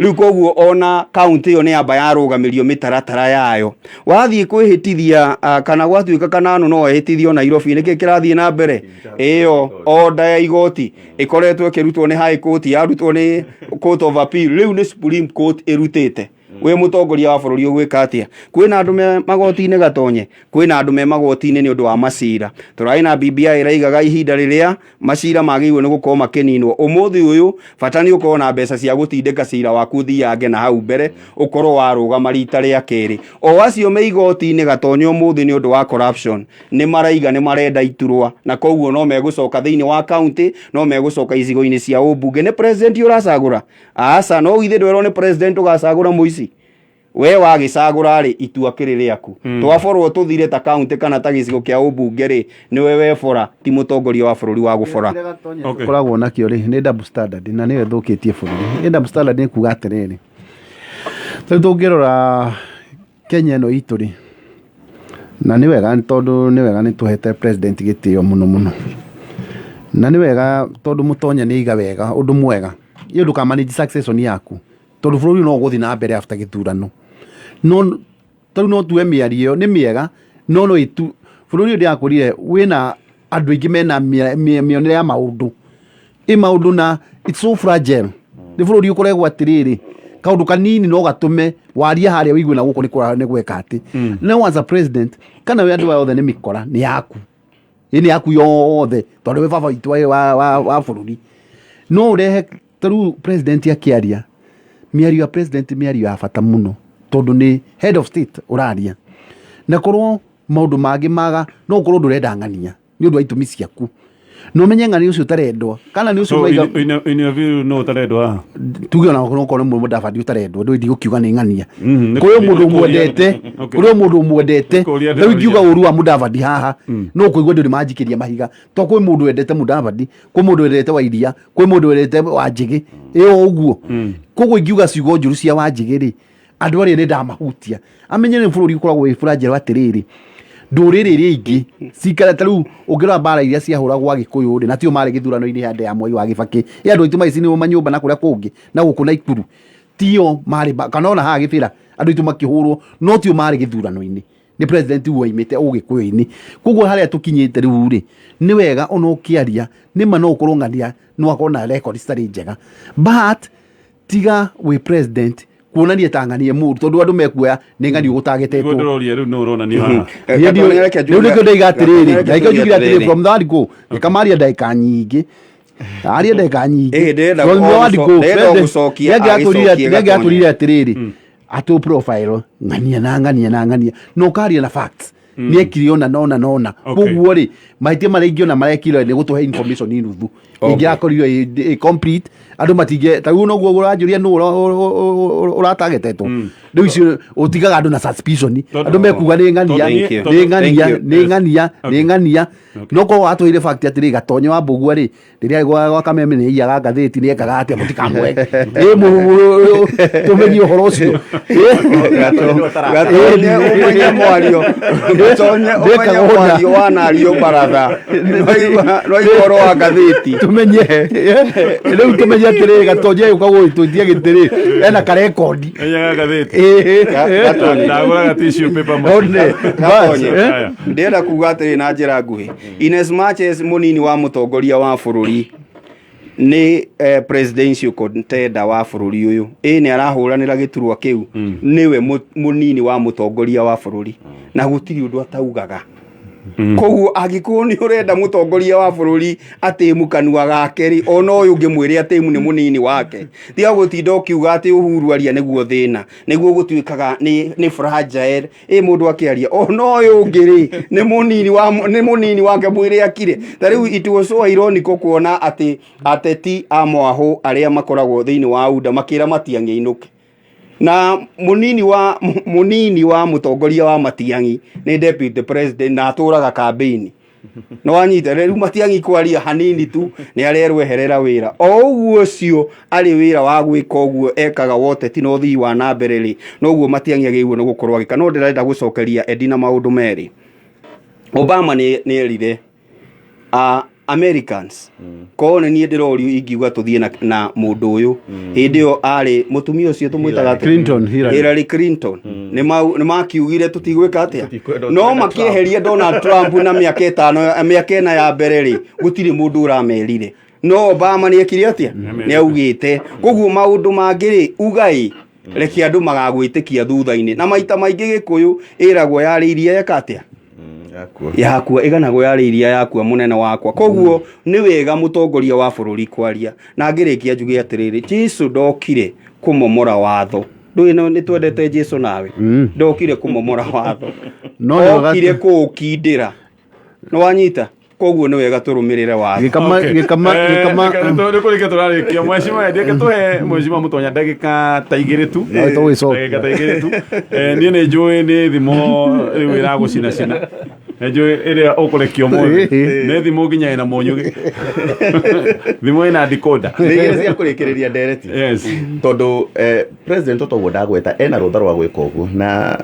Rĩu koguo ona kaunti ĩyo nĩ yamba yarũgamĩrio mĩtaratara yayo. Wathiĩ kwĩhĩtithia kana gwatuĩka kana no ehĩtithio Nairobi, nĩkĩ kĩrathiĩ na mbere? Ĩyo order ya igoti ĩkoretwo ĩkĩrutwo nĩ High Court, yarutwo nĩ Court of Appeal, rĩu nĩ Supreme Court ĩrutĩte. Wĩ mũtongoria wa bũrũri ũgwĩka atĩa? Kwĩna andũ me magoti-inĩ Gatonye, kwĩna andũ me magoti-inĩ nĩ ũndũ wa macira. Tũrarĩ na BBI ĩraigaga ihinda rĩrĩa macira magĩrĩirwo nĩ gũkorwo makĩninwo. Ũmũthĩ ũyũ bata nĩ ũkorwo na mbeca cia gũtindĩka cira waku ũthiange na hau mbere, ũkorwo warũgama rita rĩa kerĩ. O acio me igoti-inĩ Gatonye ũmũthĩ nĩ ũndũ wa corruption nĩ maraiga nĩ marenda iturwa, na koguo no megũcoka thĩinĩ wa county, no megũcoka icigo-inĩ cia ũmbunge. Nĩ president ũracagũra? Aca, no githĩ ndwerwo nĩ president ũgacagũra mũici? We wagĩcagũra rĩ, itua kĩrĩ rĩaku. Twaborwo tũthire ta county kana ta gĩcigo kĩa ũmbunge rĩ, nĩwe webora, ti mũtongoria wa bũrũri wa gũbora. Tũkoragwo nakĩo rĩ, nĩ double standard na nĩyo ĩthũkĩtie bũrũri. Nĩ double standard nĩ kuga atĩrĩrĩ, rĩu tũngĩrora Kenya ĩno itũ rĩ, na nĩ wega tondũ nĩ wega nĩ tũhete president gĩtĩo mũno mũno. Na nĩ wega tondũ Mũtonya nĩ aiga wega ũndũ mwega, ĩ ndũka manage succession yaku, tondũ bũrũri no ũgũthiĩ na mbere after gĩthurano. No tarĩu no tuge mĩario ĩyo nĩ mĩega, no no ĩtu bũrũri ũyũ ndĩrakwĩrire wĩna andũ aingĩ mena mĩonere ya maũndũ. Ĩ maũndũ na it's so fragile. Nĩ bũrũri ũkoragwo atĩrĩrĩ, kaũndũ kanini no gatũme waria harĩa ũigue na gũkũ nĩ gweka atĩ. Now as a president, kana wĩ andũ aya othe nĩ mĩkora, nĩ yaku. Ĩ nĩ yaku yothe, tondũ wĩ baba witũ wa bũrũri. No ũrehe tarĩu president akĩaria, mĩario ya president mĩario ya bata mũno, tondũ nĩ head of state ũraria. Na korwo maũndũ mangĩ maga, no ũkorwo ndũrenda ng'ania nĩ ũndũ wa itũmi ciaku. Na ũmenye ng'ania ũcio ũtarendwo, kana nĩ ũcio So, ũraiga in your view, no ũtarendwo haha? Tuge ona okorwo nĩ Mũdavadi ũtarendwo, ndũĩ ndigũkiuga nĩ ng'ania. Nĩ Kũrĩ kũria- mũndũ nĩ kũria- ũmwendete, Okay. kũrĩ mũndũ ũmwendete. Nĩ kũria Rĩu ingiuga ndĩroria. ũru wa Mũdavadi haha, no kũigua andũ nĩ manjikĩria mahiga. To kwĩ mũndũ wendete Mũdavadi, kwĩ mũndũ wendete Wairia, kwĩ mũndũ wendete Wanjĩgĩ. Ĩ o ũguo. Koguo ingiuga ciugo njũru cia Wanjĩgĩ rĩ, andũ arĩa nĩ ndamahutia. Amenye nĩ bũrũri ũkoragwo wĩ fragile atĩrĩrĩ, ndũrĩrĩ iria ingĩ cikara ta rĩu ũngĩrora mbara iria ciahũragwo Agĩkũyũ rĩ, na tio marĩ gĩthurano-inĩ hĩndĩ ya Mwai wa Kĩbakĩ. Ĩ andũ aitũ magĩcinĩrwo manyũmba na kũrĩa kũngĩ, na gũkũ Naikuru, tio marĩ kana ona haha Gĩbĩra andũ aitũ makĩhũrwo, no tio marĩ gĩthurano-inĩ. Nĩ president woimĩte Ũgĩkũyũ-inĩ. Koguo harĩa tũkinyĩte rĩu rĩ, nĩ wega ona ũkĩaria, nĩ ma no ũkorwo ng'ania no akorwo na record citarĩ njega. But tiga wĩ president kuonania ta ng'ania mũru, tondũ andũ mekuoya nĩ ng'ania ũgũtagetetwo. Nĩguo ndĩroria rĩu nĩ ũronania haha. Rĩu nĩkĩo ndaiga atĩrĩrĩ, na nĩkĩo njugire atĩrĩrĩ, from that go, gĩkamaria ndagĩka nyingĩ. Aria ndagĩka nyingĩ. Ĩĩ, ndĩrenda From that go, ndĩrenda gũcokia, agĩcokie nĩangĩatũrire atĩrĩrĩ, atũ profile ng'ania na ng'ania na ng'ania, na ũkaria na facts. Nĩekire ona na ona na ona. Koguo rĩ, mahĩtia marĩa ingĩona marekire nĩ gũtũhe information nuthu. Ingĩrakorirwo ĩ complete, andũ matingĩ, ta rĩu noguo ũranjũria nũ ũratagetetwo. Rĩu icio ũtigaga andũ na suspicion. Andũ mekuga nĩ ng'ania, nĩ ng'ania, nĩ ng'ania, nĩ ng'ania. No korwo watũheire fact atĩrĩ, Gatonye wa Mbũgua rĩ, rĩrĩa gwa Kameme nĩ aiyaga ngathĩti, nĩ ekaga atĩa, mũtikamũhe. Ĩ, tũmenye ũhoro ũcio. Gatonye ũmenye mwario. Gatonye ũmenye mwario wanario baratha. No igua ũhoro wa ngathĩti. Tũmenye. Rĩu tũmenye atĩrĩ, Gatonye agĩũka gũgĩtwĩtia gĩtĩ rĩ, ena karekondi. Aiyaga ngathĩti. Gatonye. Ndagũraga tissue paper mũciĩ. One. Gatonye. Haya. Ndĩrenda kuga atĩrĩ na njĩra nguhĩ. In as much as mũnini wa mũtongoria wa bũrũri Nĩ presidential contender wa bũrũri ũyũ, ĩ nĩ arahũranĩra gĩturwa kĩu, nĩwe mũnini wa mũtongoria wa bũrũri, na gũtirĩ ũndũ ataugaga. Koguo angĩkorwo nĩ ũrenda mũtongoria wa bũrũri atĩmu kanua gake rĩ, ona ũyũ ũngĩmwĩre atĩmu nĩ mũnini wake, tiga gũtinda ũkiuga atĩ Uhuru aria nĩguo thĩna nĩguo gũtuĩkaga nĩ fragile. Ĩ mũndũ akĩaria ona ũyũ ũngĩ rĩ, nĩ mũnini wake, mwĩre akire. Ta rĩu it was so ironical kuona atĩ ateti a mwahũ arĩa makoragwo thĩinĩ wa UDA makĩra Matiang'i ainũke, na mũnini wa mũtongoria wa Matiang'i nĩ deputy president na atũraga kambĩini. No wanyita rĩu Matiang'i kwaria hanini tu nĩ arerwo eherera wĩra o ũguo. Ũcio arĩ wĩra wa gwĩka ũguo ekaga woteti na ũthii wa na mbere rĩ, noguo Matiang'i agĩrĩirwo nĩ gũkorwo agĩka. No ndĩrenda gũcokeria Edina maũndũ merĩ. Obama nĩ erire Americans, korwo nĩ niĩ ndĩrorio ingiuga tũthiĩ na mũndũ ũyũ hĩndĩ ĩyo arĩ mũtumia ũcio tũmwĩtaga atĩa? Clinton, Hillary. Hillary Clinton. Nĩ makiugire tũtigwĩka atĩa, Tũtikwenda no tũrenda. makĩeheria Donald Trump na mĩaka 5, mĩaka 4 ya mbere rĩ, gũtirĩ mũndũ ũramerire. No Obama nĩ ekire atĩa? Nĩ augĩte. Koguo maũndũ mangĩ rĩ, ugai reke andũ magagwĩtĩkia thutha-inĩ. Na maita maingĩ Gĩkũyũ ĩragwo yarĩirie yeka atĩa? Yakua. Yakua, ĩganagwo yarĩirie yakua mũnene wakwa. Koguo nĩ wega mũtongoria wa bũrũri kwaria. Na ngĩrĩkia njuge atĩrĩrĩ, Jesu ndokire kũmomora watho. Ndũĩ nĩ twendete Jesu nawe, ndokire kũmomora watho, No nĩ wega- okire kũũkindĩra. Nĩ wanyita? Koguo nĩ wega tũrũmĩrĩre watho. Gĩkama gĩkama gĩkama. Nĩ kũrĩkia tũrarĩkia, mheshimiwa Ndeke, tũhe mheshimiwa Mũtonya ndagĩka ta 2 tu. No, tũgũgĩcokia. Ndagĩka ta 2 tu. Niĩ nĩ njũĩ nĩ thimũ rĩu ĩragũcinacina. Nĩ njũĩ ĩrĩa ũkũrekia ũmũthĩ nĩ thimũ nginya ĩna mũnyugĩ, thimũ ĩna decoder. Nĩ 2 cia kũrĩkĩrĩria ndereti. Yes. Tondũ president toguo ndagweta ena rũtha rwa gwĩka ũguo, na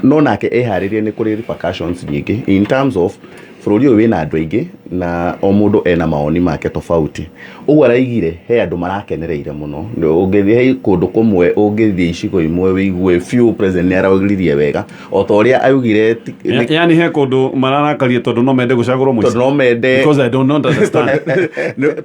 no nake eharĩrie nĩ kũrĩ repercussions nyingĩ in terms of bũrũri ũyũ wĩna andũ aingĩ na o mũndũ ena mawoni make tofauti. Ũguo araigire he andũ marakenereire mũno. Ũngĩthiĩ he kũndũ kũmwe, ũngĩthiĩ icigo imwe wĩigue biũ president nĩ araugiririe wega o ta ũrĩa augire Yani he kũndũ mararakaria tondũ no mende gũcagũrwo mũciĩ? Tondũ no mende. Because I don't understand.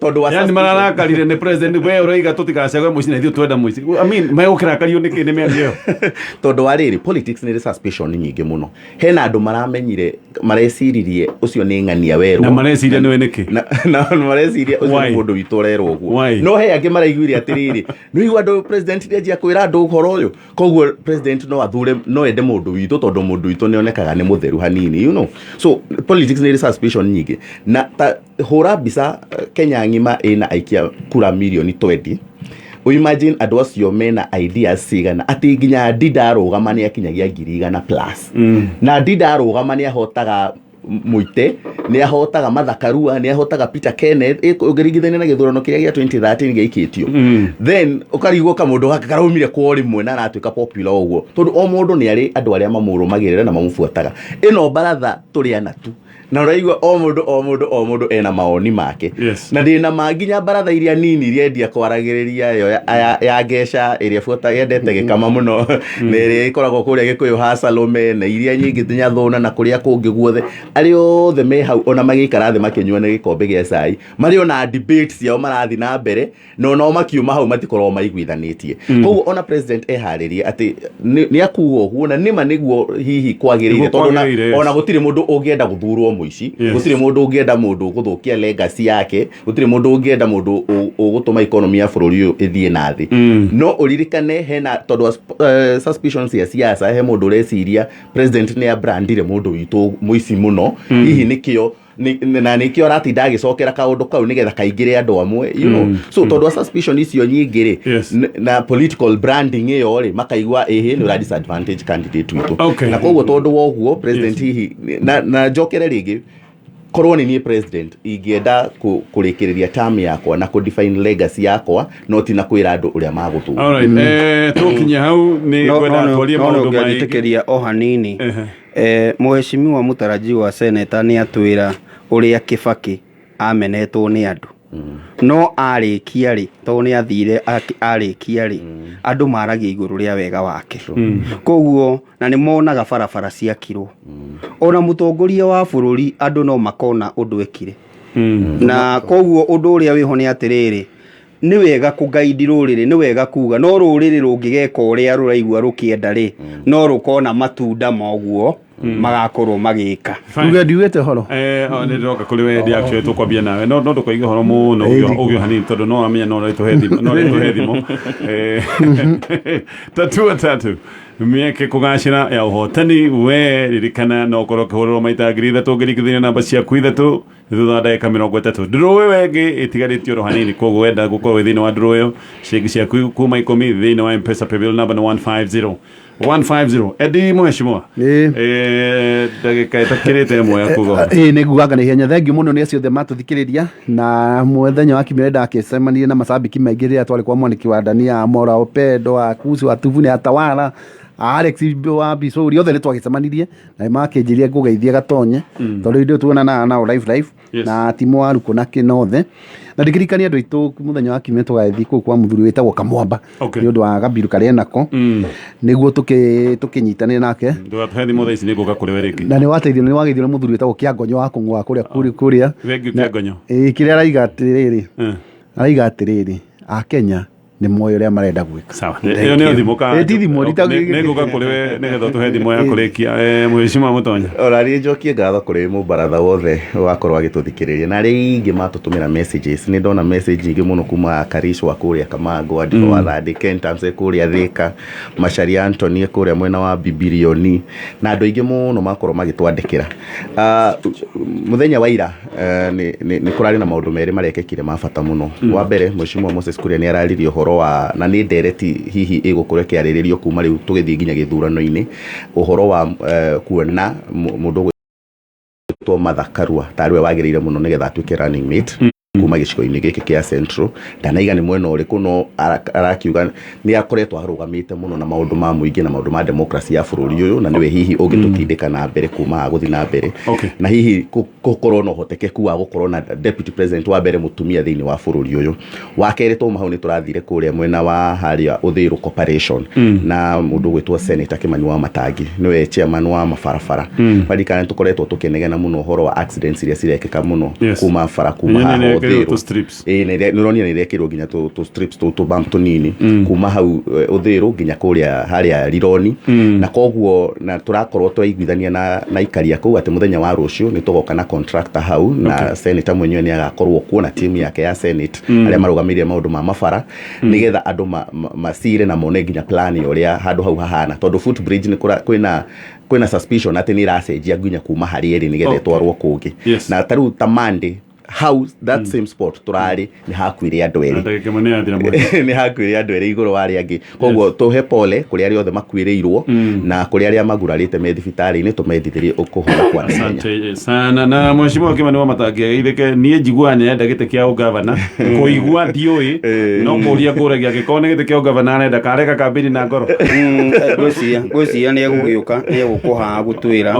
Tondũ wa Yani mararakarire nĩ president, we ũraiga tũtigacagũre mũciĩ na ithuĩ twenda mũciĩ. I mean, megũkĩrakario nĩkĩ nĩ mĩario ĩyo? Tondũ wa rĩrĩ, politics nĩ ĩrĩ suspicion nyingĩ mũno. Hena andũ maramenyire, mareciririe ũcio nĩ ng'ania werwo. Na mareciria nĩwe nĩkĩ? Na mareciria ũcio Why? nĩ mũndũ witũ ũrerwo ũguo. Why? No he angĩ maraiguire atĩrĩrĩ, nĩ igua andũ president nĩanjia kwĩra andũ ũhoro ũyũ, koguo president no athure, no ende mũndũ witũ tondũ mũndũ witũ nĩ onekaga nĩ mũtheru hanini. So politics nĩ ĩrĩ suspicion nyingĩ. Na ta hũra mbica, Kenya ng'ima ĩna aikia kura mirioni 20. Imagine andũ acio mena ideas cigana atĩ nginya Ndinda arũgama nĩ akinyagia 100,000 plus, na Ndinda arũgama nĩ ahotaga Muite, nĩ ahotaga Martha Karua, nĩ ahotaga Peter Kenneth. Ũngĩringithania na gĩthurano kĩrĩa gĩa 2013 gĩaikĩtio, then ũkarigwo kamũndũ gaka karaumire kwa rĩmwe na aratuĩka popular ũguo, tondũ o mũndũ nĩ arĩ andũ arĩa mamũrũmagĩrĩra na mamũbuataga. Ĩno baratha tũrĩ ana tu, na ũraigua o mũndũ o mũndũ o mũndũ ena mawoni make. Na ndĩna ma nginya baratha iria nini iria endia kwaragĩrĩria yo ya ngeca ĩrĩa buata yendete gĩkama mũno na ĩrĩa ĩkoragwo kũrĩa Gĩkũyũ ha Salome na iria nyingĩ nginya Thũna na kũrĩa kũngĩ guothe, arĩa othe me hau ona magĩikara thĩ makĩnyua na gĩkombe gĩa cai, marĩ ona debate ciao marathiĩ na mbere, na onao makiuma hau matikoragwo maiguithanĩtie. Koguo ona president eharĩrie atĩ nĩ akuga ũguo na nĩma nĩguo hihi kwagĩrĩire. Nĩguo Tondũ kwagĩrĩire, yes. ona gũtirĩ mũndũ ũngĩenda gũthurwo mũici. Gũtirĩ mũndũ ũngĩenda mũndũ ũgũthũkia legacy yake. Gũtirĩ mũndũ ũngĩenda mũndũ ũgũtũma economy ya bũrũri ũyũ ĩthiĩ na thĩ. No ũririkane hena tondũ wa suspicion cia siasa, he mũndũ ũreciria president nĩ abrandire mũndũ witũ mũici mũno, hihi nĩkĩo na nĩkĩo aratinda agĩcokera kaũndũ kau nĩgetha kaingĩre andũ amwe. So tondũ wa suspicion icio nyingĩ rĩ, na political branding ĩyo rĩ, makaigua ĩhĩ nĩ ũra disadvantage candidate witũ. Na koguo tondũ wa ũguo president hihi na njokere rĩngĩ, korwo nĩ niĩ president ingĩenda kũrĩkĩrĩria term yakwa na kũ define legacy yakwa, no ti na kwĩra andũ ũrĩa magũthura. Alright, tũkinye hau nĩ No ngwenda no twarie no maũndũ maingĩ. ũngĩanjĩtĩkĩria o hanini. Mheshimiwa mũtarajiwa seneta nĩ atwĩra ũrĩa Kibaki amenetwo nĩ andũ, no arĩkia rĩ, tondũ nĩ athire arĩkia rĩ, andũ maragia igũrũ rĩa wega wake. Koguo na nĩ monaga barabara ciakirwo, ona mũtongoria wa bũrũri andũ no makona ũndũ ekire. Na koguo ũndũ ũrĩa wĩho nĩ atĩrĩrĩ, nĩ wega kũgaidi rũrĩrĩ, nĩ wega kuga, no rũrĩrĩ rũngĩgeka ũrĩa rũraigua rũkĩenda rĩ, no rũkona matunda ma ũguo magakorwo magĩka. Fine. Uge ndiugĩte ũhoro. Nĩ ndĩroka kũrĩ we ndi actually tũkwambia nawe, no ndũkoige ũhoro mũno ũgĩ hanini tondũ no wamenya no rĩtũhe thimũ, no rĩtũhe thimũ. Tatua tatu mĩeke kũgacĩra ya ũhotani, we ririkana no ũkorwo ũkĩhũrĩrwo maita 3000 ngĩringithania namba ciaku ithatũ thutha wa ndagĩka 30. Ndũrũ ĩyo ĩngĩ ĩtigarĩtie oro hanini, koguo wenda gũkorwo wĩ thĩinĩ wa ndũrũ ĩyo, ciringi ciaku kuma 10 thĩinĩ wa Mpesa paybill number nĩ 150 150. Edi mheshimiwa. Ĩĩ. Ndagĩka ĩtakĩrĩte ĩmwe ya kuga ũhoro. Ĩĩ, nĩ ngugaga na ihenya. Thengiũ mũno nĩ acio othe matũthikĩrĩria, na mũthenya wa kiumia ndakĩcemanirie na macambĩki maingĩ rĩrĩa twarĩ kwa mwaniki wa Dania Mora Upendo wa Kusu wa Tuvune Atawala Alex wa Bicũri, othe nĩ twagĩcemanirie na nĩ makĩnjĩria ngũgeithie Gatonye tondũ ithuĩ tuonanaga nao live live. Na Timo wa Rukũ na Kĩnothe, na ndikĩririkania andũ aitũ mũthenya wa kiumia tũgagĩthiĩ kũu kwa mũthuri wĩtagwo Kamwamba nĩ ũndũ wa gabiru karĩa enako nĩguo tũkĩnyitanĩre nake. Ndũgatũhe thimũ thaa ici, nĩ ngũka kũrĩ we rĩngĩ. Na nĩ wateithio, nĩ wageithio nĩ mũthuri wĩtagwo Kĩangonyo wa Kũng'wa kũrĩa kũrĩa. Thengiũ Kĩangonyo. Ĩĩ, kĩrĩa araiga atĩrĩrĩ, araiga atĩrĩrĩ, Akenya nĩ moĩ ũrĩa marenda gwĩka. Sawa, ĩyo nĩyo thimũ ka Ĩ, ti thimũ, Nĩ ngũka kũrĩ we nĩgetha ũtũhe thimũ ya kũrĩkia. Mheshimiwa Mũtonya. Ona niĩ njokie ngatho kũrĩ mũbaratha wothe wakorwo agĩtũthikĩrĩria na arĩa aingĩ matũtũmĩra messages. Nĩ ndona message nyingĩ mũno kuma Karish wa kũrĩa Kamango, Andiko wa Thandĩ, Ken Tamse kũrĩa Thĩka, Macharia Anthony kũrĩa mwena wa Bibilioni, na andũ aingĩ mũno makorwo magĩtwandĩkĩra. Mũthenya wa ira nĩ kũrarĩ na maũndũ merĩ marekĩkire ma bata mũno. Wa mbere, Mheshimiwa Moses Kuria nĩ araririe ũhoro wa, na nĩ ndereti hihi ĩgũkorwo ĩkĩarĩrĩrio kuma rĩu tũgĩthiĩ nginya gĩthurano-inĩ, ũhoro wa kuona mũndũ ũgwĩtwo Martha Karua tarĩ we wagĩrĩire mũno nĩgetha atuĩke running mate kuma gĩcigo-inĩ gĩkĩ kĩa Central. Ndanaiga nĩ mwena ũrĩkũ, no arakiuga nĩ akoretwo arũgamĩte mũno na maũndũ ma mũingĩ na maũndũ ma democracy ya bũrũri ũyũ, na nĩwe hihi ũngĩtũtindĩka na mbere kuma haha gũthiĩ na mbere na hihi gũkorwo na ũhotekeku wa gũkorwo na deputy president wa mbere mũtumia thĩinĩ wa bũrũri ũyũ. Wa kerĩ, twauma hau nĩ tũrathire kũrĩa mwena wa harĩa Ũthĩrũ Corporation na mũndũ ũgwĩtwo Senator Kimani wa Matangi, nĩwe chairman wa mabarabara. Maririkana nĩ tũkoretwo tũkĩnegena mũno ũhoro wa accidents iria cirekĩka mũno kuma bara kuma Nĩ haha nĩ Ũthĩrũ. Tũ strips. Ĩĩ, nĩ ũronire nĩ irekĩrwo nginya tũ strips tũ bump tũnini kuma hau Ũthĩrũ nginya kũrĩa harĩa Rironi, na koguo na tũrakorwo twaiguithania na ikaria kũu atĩ mũthenya wa rũciũ nĩ tũgoka na contractor hau, na senator mwenyewe nĩ agakorwo kuo na timu yake ya senate arĩa marũgamĩrĩire maũndũ ma mabara, nĩgetha andũ macire na mone nginya plan ya ũrĩa handũ hau hahana, tondũ footbridge nĩ kwĩna suspicion atĩ nĩ ĩracenjia nginya kuma harĩa ĩrĩ nĩgetha ĩtwarwo kũngĩ. Na ta rĩu ta Monday hau that same spot tũrarĩ nĩ hakuire andũ erĩ. Ndagĩka ĩmwe nĩ yathira mwena. Nĩ hakuire andũ erĩ igũrũ wa arĩa angĩ, koguo tũhe pole kũrĩ arĩa othe makuĩrĩirwo na kũrĩ arĩa magurarĩte me thibitarĩ-inĩ, tũmendithĩrie kũhona kwa naihenya. Asante sana. Na mheshimiwa Kimani wa Matangi ageithĩke, niĩ njiguaga nĩ arenda gĩtĩ kĩa ũgavana, kũigua ndiũĩ, no kũria ngũragia angĩkorwo nĩ gĩtĩ kĩa ũgavana arenda kareka kambĩni na ngoro. Ngwĩciria nĩ egũgĩũka, nĩ egũkũ haha gũtwĩra.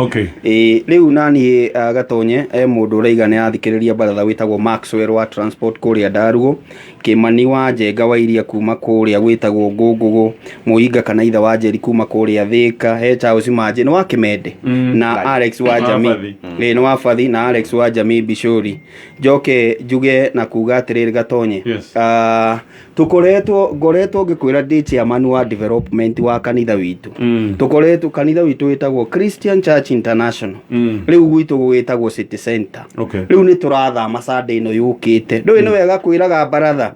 Ĩĩ, rĩu naniĩ Gatonye e mũndũ ũraiga nĩ athikĩrĩria baratha wĩtagwo Maxwell wa Transport kũrĩa Ndaruo, Kĩmani wa Njenga wa Iria kuma kũrĩa gwĩtagwo Ngũngũgũ, Mũinga kana ithe wa Njeri kuma kũrĩa Thĩka, he Charles Manjĩ nĩ wa Kĩmende na Alex wa Wa Jamii. Bathi. Ĩĩ, nĩ wa Bathi na Alex wa Jamii Bishori. Njoke njuge na kuga atĩrĩrĩ Gatonye, tũkoretwo ngoretwo ngĩkwĩra ndĩ chairman wa development wa kanitha witũ. Tũkoretwo kanitha witũ wĩtagwo Christian Church International. Rĩu gwitũ gwĩtagwo City Center. Rĩu nĩ tũrathama Sunday ĩno yũkĩte, ndũĩ nĩ wega kwĩraga baratha.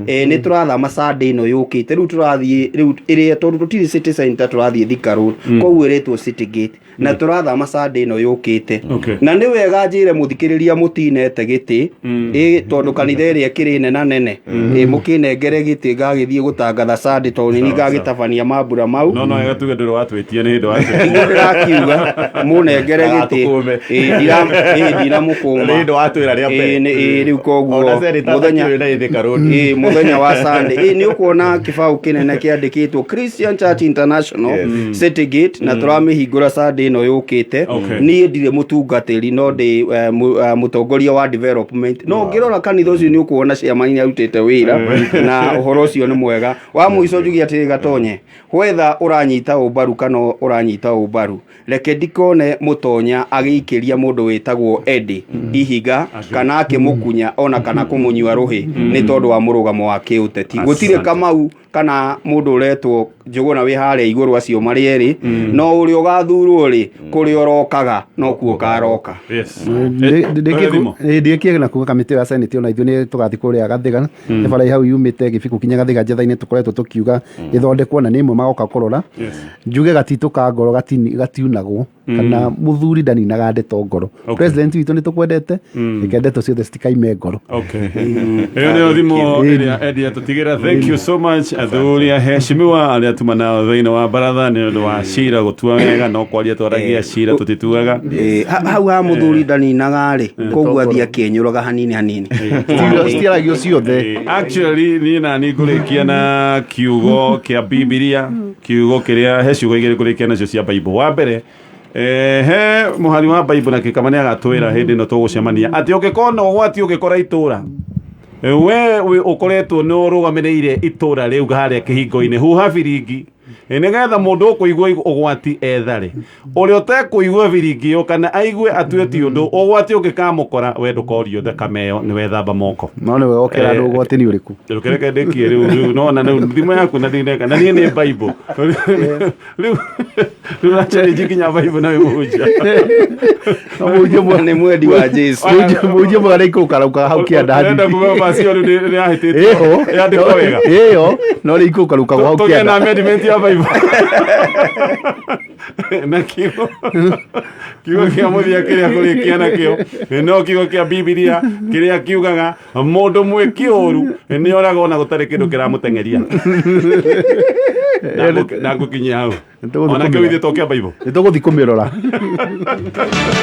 Nĩ tũrathama Sunday ĩno yũkĩte, rĩu tũrathiĩ rĩu ĩrĩa tondũ tũtirĩ City Center, tũrathiĩ Thika Road, koguo ĩrĩtwo City Gate na tũrathama Sunday ĩno yũkĩte. Na nĩ wega njĩre mũthikĩrĩria mũtinete gĩtĩ ĩ tondũ kanitha ĩrĩa ĩkĩrĩ nena nene ĩ mũkĩnengere gĩtĩ ngagĩthiĩ gũtangatha Sunday tondũ nĩ ngagĩtabania mambura mau. No wega tuge ndũrĩ watwĩtia, nĩ hĩndĩ watwĩtia. Niguo ndĩrakiuga mũnengere gĩtĩ. Ndagatũkũme. Ĩ, ĩ, ndinamũkũma. Nĩ hĩndĩ watwĩra rĩa mbere. Ĩ, ĩ, rĩu koguo Ona senator mũthenya atakĩũĩ na Thika Road. Ĩ, mũthenya wa Sunday ĩ nĩ ũkuona kĩbaũ kĩnene kĩandĩkĩtwo Christian Church International City Gate na tũramĩhingũra Sunday ĩno yũkĩte. Niĩ ndirĩ mũtungatĩri no ndĩ mũtongoria wa development, no ũngĩrora kanitha ũcio nĩ ũkuona chairman nĩ arutĩte wĩra na ũhoro ũcio nĩ mwega. Wa mũico njuge atĩrĩ Gatonye, whether ũranyita ũmbaru kana ũranyita ũmbaru, reke ndikone mũtonya agĩikĩria mũndũ wĩtagwo Eddie ihiga kana Kana akĩmũkunya ona kana kũmũnyua rũhĩ nĩ tondũ wa mũrũgamo wa kĩũteti. Gũtirĩ Asante. Kamau kana mũndũ ũretwo Njũgũna wĩ harĩa igũrũ, acio marĩ erĩ, no ũrĩa ũgathurwo rĩ, kũrĩa ũrokaga nokuo ũkaroka. Yes. Thimo. Ndiäkie na kuga kamĩtĩ ĩyo ya senate ona ithuĩ nĩ tũgathiĩ kũrĩa Gathiga, nĩ bara hau yumĩte Gĩbikũ kinya Gathiga Njetha-inĩ, tũkoretwo tũkiuga ĩthondekwo na nĩ ĩmwe magoka kũrora. Njuge gatitũ ka ngoro gatiunagwo kana mũthuri ndaninaga ndeto ngoro. President witũ, nĩ tũkwendete, reke ndeto ciothe citikaime ngoro. Okay. Ĩyo nĩyo thimo ĩrĩa endia tũtigĩra. Thank you so much, athuri aheshimiwa arĩa tuma nao thĩinĩ wa baratha, nĩ ũndũ wa cira gũtua wega, no kwaria twaragia cira tũtituaga. Hau ha mũthuri ndaninaga rĩ, koguo athiĩ akĩenyũraga hanini hanini. Citiaragio ciothe. Actually niĩ nani ngũrĩkia na kiugo kĩa Bibilia, kiugo kĩrĩa he ciugo igĩrĩ ngũrĩkia nacio cia Bible. Wa mbere, he mũhari wa Bible na kĩkama nĩ agatwĩra hĩndĩ ĩno tũgũcemania atĩ ũngĩkona ũgwati ũgĩkora itũra, we ũkoretwo nĩ ũrũgamĩrĩire itũra rĩu harĩa kĩhingo-inĩ, huha biringi nĩgetha mũndũ ũkũigua ũgwati ethare. Ũrĩa ũtekũigua biringi ĩyo kana aigue atue ti ũndũ, ũgwati ũngĩkamũkora, we ndũkorio thakame ĩyo, nĩ wethamba moko. No nĩwe wokera andũ ũgwati nĩ ũrĩkũ. Rũkereke ndĩkie rĩu rĩu nona rĩu thimũ yaku na ndineka na niĩ nĩ Bible rĩu rĩu na challenge nginya Bible na wĩ mũhunjia. No mũhunjia Nĩ mwendi wa Jesu. Mũhunjia mwega nĩ ikũrũkarũkaga hau kĩanda. Ũrenda Hanini. kuga vacio rĩu nĩ yahĩtĩtio Ĩho. yandĩkwo wega. Ĩyo no nĩ ikũrũkarũkagwo hau Tũgĩe na kĩanda. amendment ya Bible na kiugo kĩa mũthia kĩrĩa kũrĩkia nakĩo no kiugo kĩa Bibilia kĩrĩa kiugaga mũndũ mwĩki ũru nĩ oragwo na gũtarĩ kĩndũ kĩramũteng'eria. Na ngũkinyia hau. Nĩtũgũthiĩ Ona kĩu kũmĩrora. ithuĩ to kĩa Bible. Nĩ tũgũthiĩ kũmĩrora.